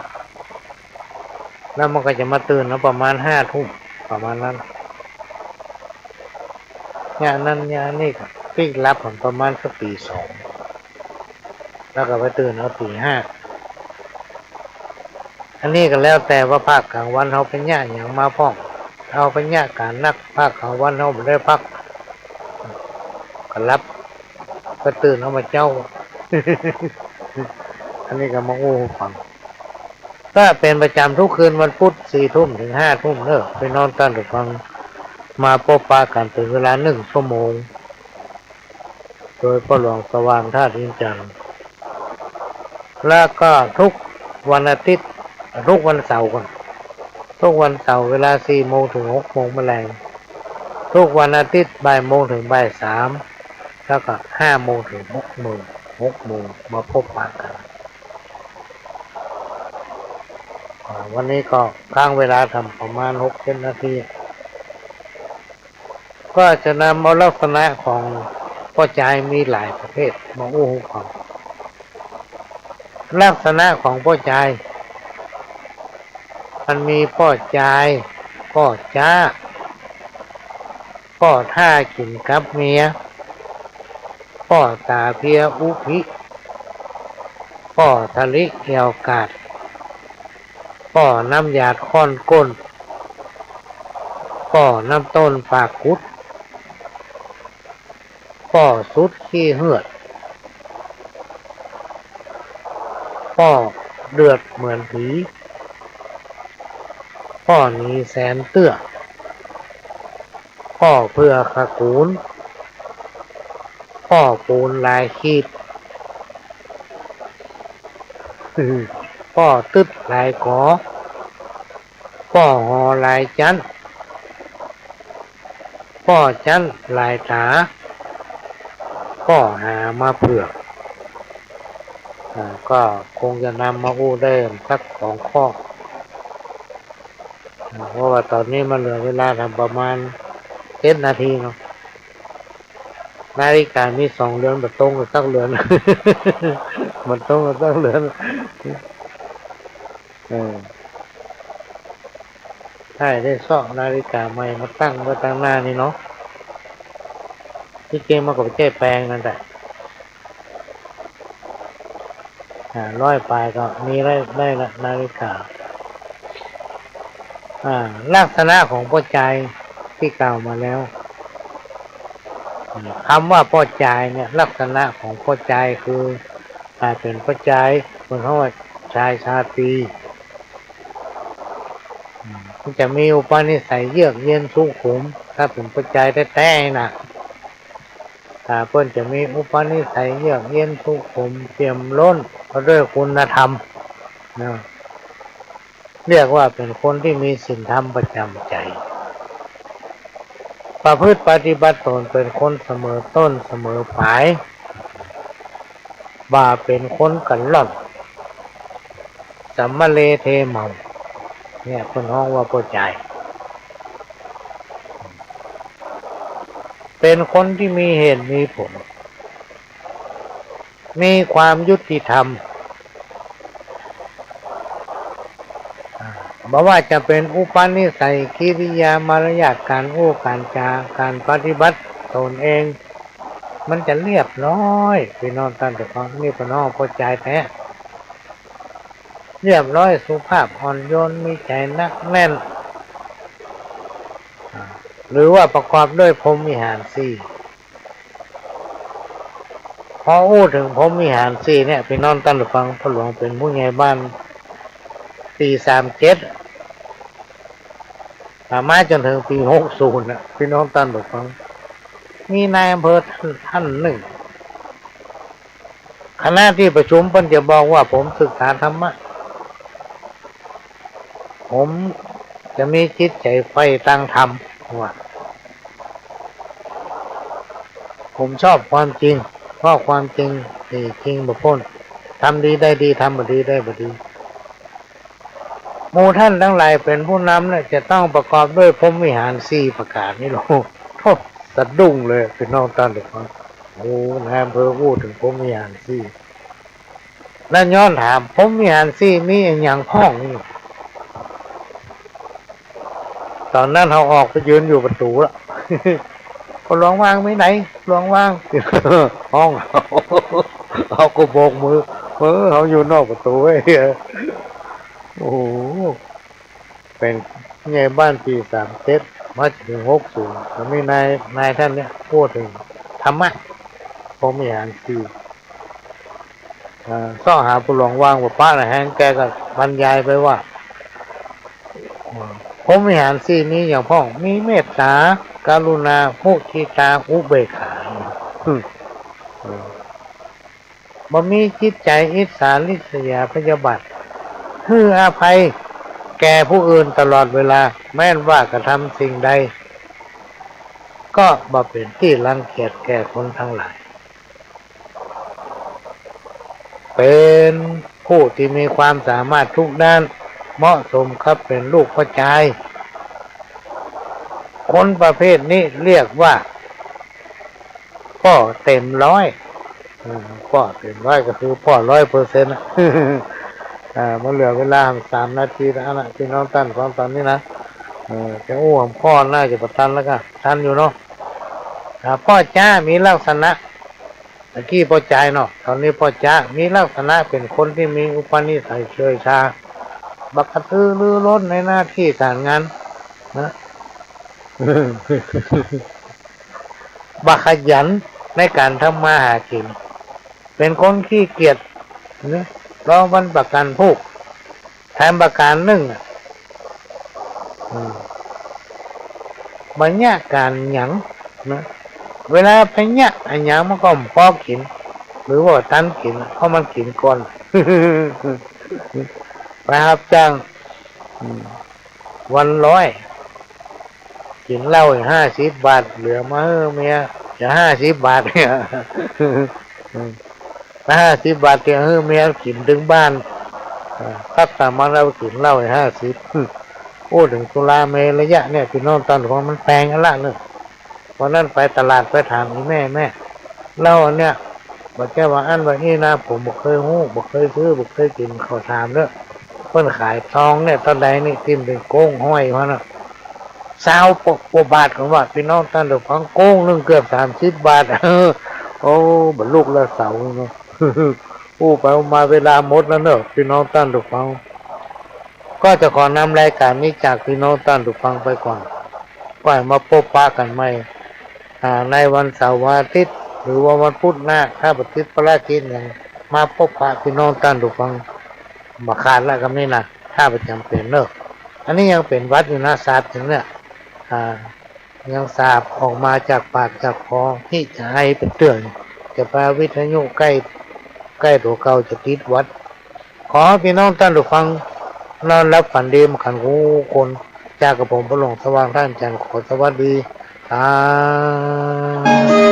แล้วมันก็จะมาตื่นเอาประมาณห้าทุ่ม ประมาณนั้น เยียะนั้นเยียะนี้ก็ปิ๊กหลับหั้นประมาณสักตี๋สอง แล้วก็ไปตื่นเอาตี๋ห้า อันนี้ก็แล้วแต่ว่าภาคก๋างวันเฮาไปเยียะหยังมาพ่อง เฮาไปเยียะก๋านนัก ภาคก๋างวันเฮาบ่ได้พัก ก็หลับ ก็ตื่นเอามาเจ๊า อันนี้ก็มาอู้หื้อฟัง ก็เป๋นประจ๋ำกู้คืนวันปุ๊ด สี่ทุ่มเถิงห้าทุ่มเนาะ ปี้น้องต้านผู้ฟัง มาปบปะกั๋นเป๋นเวลานึ่งชั่วโมง โดยป้อหลวงสว่างธาตุอินทร์จันทร์ แล้วก็กู้วันอาทิตย์ กู้วันเสาร์ก่อน กู้วันเสาร์เวลาสี่โมงเถิงหกโมงแมลง กู้วันอาทิตย์บ่ายโมงเถิงบ่ายสาม แล้วก็ห้าโมงเถิงหกโมง หกโมงมาปบปะกั๋น อ่า วันนี้ก็ค้างเวลาทำประมาณหกเจ็ดนาที ก็จะนำเอาลักษณะของป้อจายมีหลายประเภทมาอู้หื้อฟัง ลักษณะของป้อจาย มันมีป้อจาย ป้อจ๊า ป้อถ้ากิ๋นกับเมีย ป้อต๋าเพียอุพิ ป้อทะลิแอ่วกาด ป้อน้ำหยาดข้อนก้น ป้อน้ำต้นปากกุด ป้อสุดขี้เฮือด ป้อเดือดเหมือนผี ป้อหนีแสนเตื้อ ป้อเผื่อขะกู๋น ป้อปูนหลายขีด ป้อตึ๊ดหลายก๋อ ป้อหอหลายจั๊น ป้อจั๊นหลายต๋า ป้อหามาเผื่อ อ่า ก็คงจะนำมาอู้ได้สักสองข้อ อ่า เพราะว่าต๋อนนี้มันเหลือเวลาทำประมาณเจ็ดนาทีเนาะ นาฬิกามีสองเรือน บ่ตรงกั๋นสักเรือน บ่ตรงกั๋นสักเรือน เออ ถ้าได้เซาะนาฬิกาใหม่มาตั้งไว้ตังหน้านี่เนาะ ตี้จริงมันก็บ่ใจ้แปงนั่นแหละ อ่า ร้อยปลายก็มีได้ ได้ละนาฬิกา อ่า ลักษณะของป้อจายตี้กล่าวมาแล้ว อ่า กำว่าป้อจายเนี่ย ลักษณะของป้อจายคือ อ่า เป๋นป้อจาย เปิ้นฮ้องว่าจายชาตรี อืม มันจะมีอุปนิสัยเยือกเย็นสุขุม ถ้าเป๋นป้อจายแต๊ๆ น่ะ อ่า เปิ้นจะมีอุปนิสัยเยือกเย็นสุขุม เปี่ยมล้นไปด้วยคุณธรรม นะ เรียกว่าเป๋นคนตี้มีศีลธรรมประจ๋ำใจ๋ ประพฤติปฏิบัติต๋นเป๋นคนเสมอต้นเสมอป๋าย บ่าเป๋นคนกั๋นร่อน สัมมะเลเทเหมา เนี่ย เปิ้นฮ้องว่าป้อจาย เป๋นคนตี้มีเหตุมีผล มีความยุติธรรม อ่า บ่ว่าจะเป๋นอุปนิสัย กิริยา มารยาท ก๋านอู้ก๋านจา ก๋านปฏิบัติต๋นเอง มันจะเรียบร้อย ปี้น้องต้านผู้ฟัง นี่เปิ้นฮ้องป้อจายแต๊ เรียบร้อย สุภาพ อ่อนโยน มีใจ๋หนักแน่น อ่า หรือว่าประกอบด้วยพรหมวิหารสี่ พออู้เถิงพรหมวิหารสี่เนี่ย ปี้น้องต้านผู้ฟัง ป้อหลวงเป๋นผู้ใหญ่บ้านปี๋สามเจ็ด อ่า มาจ๋นเถิงปี๋หกศูนย์น่ะ ปี้น้องต้านผู้ฟัง มีนายอำเภอต้าน ต้านนึ่ง ขณะตี้ประชุมเปิ้นจะบอกว่า ผมศึกษาธรรมะ ผมจะมีจิตใจ๋ใฝ่ตางธรรม ว่า ผมชอบความจริง เพราะความจริงตี้จริงบ่ป๊น ทำดีได้ดี ทำบ่ดีได้บ่ดี หมู่ต้านตังหลายเป๋นผู้นำเนี่ย จะต้องประกอบด้วยพรหมวิหารสี่ประก๋านนี้ลอ โธ่ สะดุ้งเลย ปี้น้องต้านผู้ฟัง โอ้ นายอำเภออู้เถิงพรหมวิหารสี่ แล้วย้อนถาม พรหมวิหารสี่มีอะหยังพ่องนี่ ต๋อนนั้นเฮาออกไปยืนอยู่ประตู๋ละ ป้อหลวงว่าไง มีไหน หลวงว่าไง ฮ้อง เฮาก็โบกมือ เออ เฮาอยู่นอกประตู๋เว้ย โอ้โห เป๋นใหญ่บ้านปี๋สามเจ็ด มาเถิงหกศูนย์ ก็มีนาย นายต้านเนี่ยอู้เถิงธ ธรรมะ พรหมวิหารสี่ เอ่อ เซาะหาผู้หลวงว่างบ่ปะนะแฮง แกก็บรรยายไปว่า เอ่อ พรหมวิหารสี่มีหยังพ่อง มีเมตตา กรุณา มุทิตา อุเบกขา อืม เออ บ่มีจิตใจ๋อิจฉาริษยาพยาบาท หื้ออภัยแก่ผู้อื่นตลอดเวลา แม้นว่ากระทำสิ่งใด ก็บ่เป๋นตี้รังเกียจแก่คนตังหลาย เป๋นผู้ตี้มีความสามารถทุกด้าน เหมาะสมกับเป๋นลูกป้อจาย คนประเภทนี้เรียกว่า ป้อเต็มร้อย อืม ป้อเต็มร้อยก็คือป้อร้อยเปอร์เซ็นต์อะ อ่า มันเหลือเวลาสามนาทีแล้วนะ พี่น้องต้านฟังต๋อนนี้นะ เออ จะอู้หัวข้อน่าจะบ่ตันแล้วก็ ตันอยู่เนาะ อ่า ป้อจ๊ามีลักษณะ ตะกี้ป้อจายเนาะ ต๋อนนี้ป้อจ๊า มีลักษณะเป๋นคนตี้มีอุปนิสัยเฉื่อยชา บ่กระตือรือร้นในหน้าตี้ก๋านงานนะ บ่ขยันในก๋านทำมาหากิ๋น เป๋นคนขี้เกียจนะ ลองมันประก๋านพูก แถมประก๋านนึ่งอะ อืม บ่เยียะก๋านหยังนะ เวลาไปเยียะอะหยังมันก็บ่ปอกิ๋น หรือว่าตันกิ๋น เพราะมันกิ๋นก่อน ไปฮับจ้าง อืม วันร้อย กิ๋นเหล้าห้าสิบบาท เหลือมาหื้อเมีย จะห้าสิบบาทเนี่ย อืม ห้าสิบบาทจะหื้อเมียกิ๋นเถิงบ้าน อ่า ตั๊กต๋ามมันเอากิ๋นเหล้าห้าสิบ อืม อู้เถิงสุราเมรยะเนี่ย พี่น้องต้านฟัง มันแปงอันละเน่อ วันนั้นไปตลาดไปถามอี่แม่ แม่ เหล้าอันเนี่ย บ่ใจ้ว่าอั้นว่าอี้นะ ผมบ่เกยฮู้ บ่เกยซื้อ บ่เกยกิ๋น เขาถามเน่อ เปิ้นขายซองเนี่ยเต้าใดนี่ ตี้เป๋นโก้งห้อยมาน่ะ ซาวกว่าบาท เขาว่า พี่น้องต้านฟัง โก้งนึ่งเกือบสามสิบบาท โอ้ บ่ลุกละเสาเนาะ อู้ไปอู้มาเวลาหมดแล้วเน่อ พี่น้องต้านฟัง ก็จะขอนำรายก๋านนี้จากพี่น้องต้านฟังไปก่อน ก็ให้มาพบปะกั๋นใหม่ อ่า ในวันเสาร์อาทิตย์ หรือว่าวันพุธหน้า ถ้าบ่ติดภารกิจหยัง มาพบปะพี่น้องต้านฟัง บ่ขาดละกำนี้นะ ถ้าบ่จ๋ำเป๋นเน่อ อันนี้ยังเป๋นหวัดอยู่นะ สาบอยู่เนี่ย อ่า ยังสาบออกมาจากปากจากคอ ตี้จะไอเป๋นเตื้อ จะไปวิทยุใก้ ใก้ตั๋วเก่าจะติดหวัด ขอพี่น้องต้านฟัง นอนหลับฝันดีหมู่กั๋นกู้คน จากกระผมพ่อหลวงสว่าง ต้านจันทร์ ขอสวัสดี สาธุ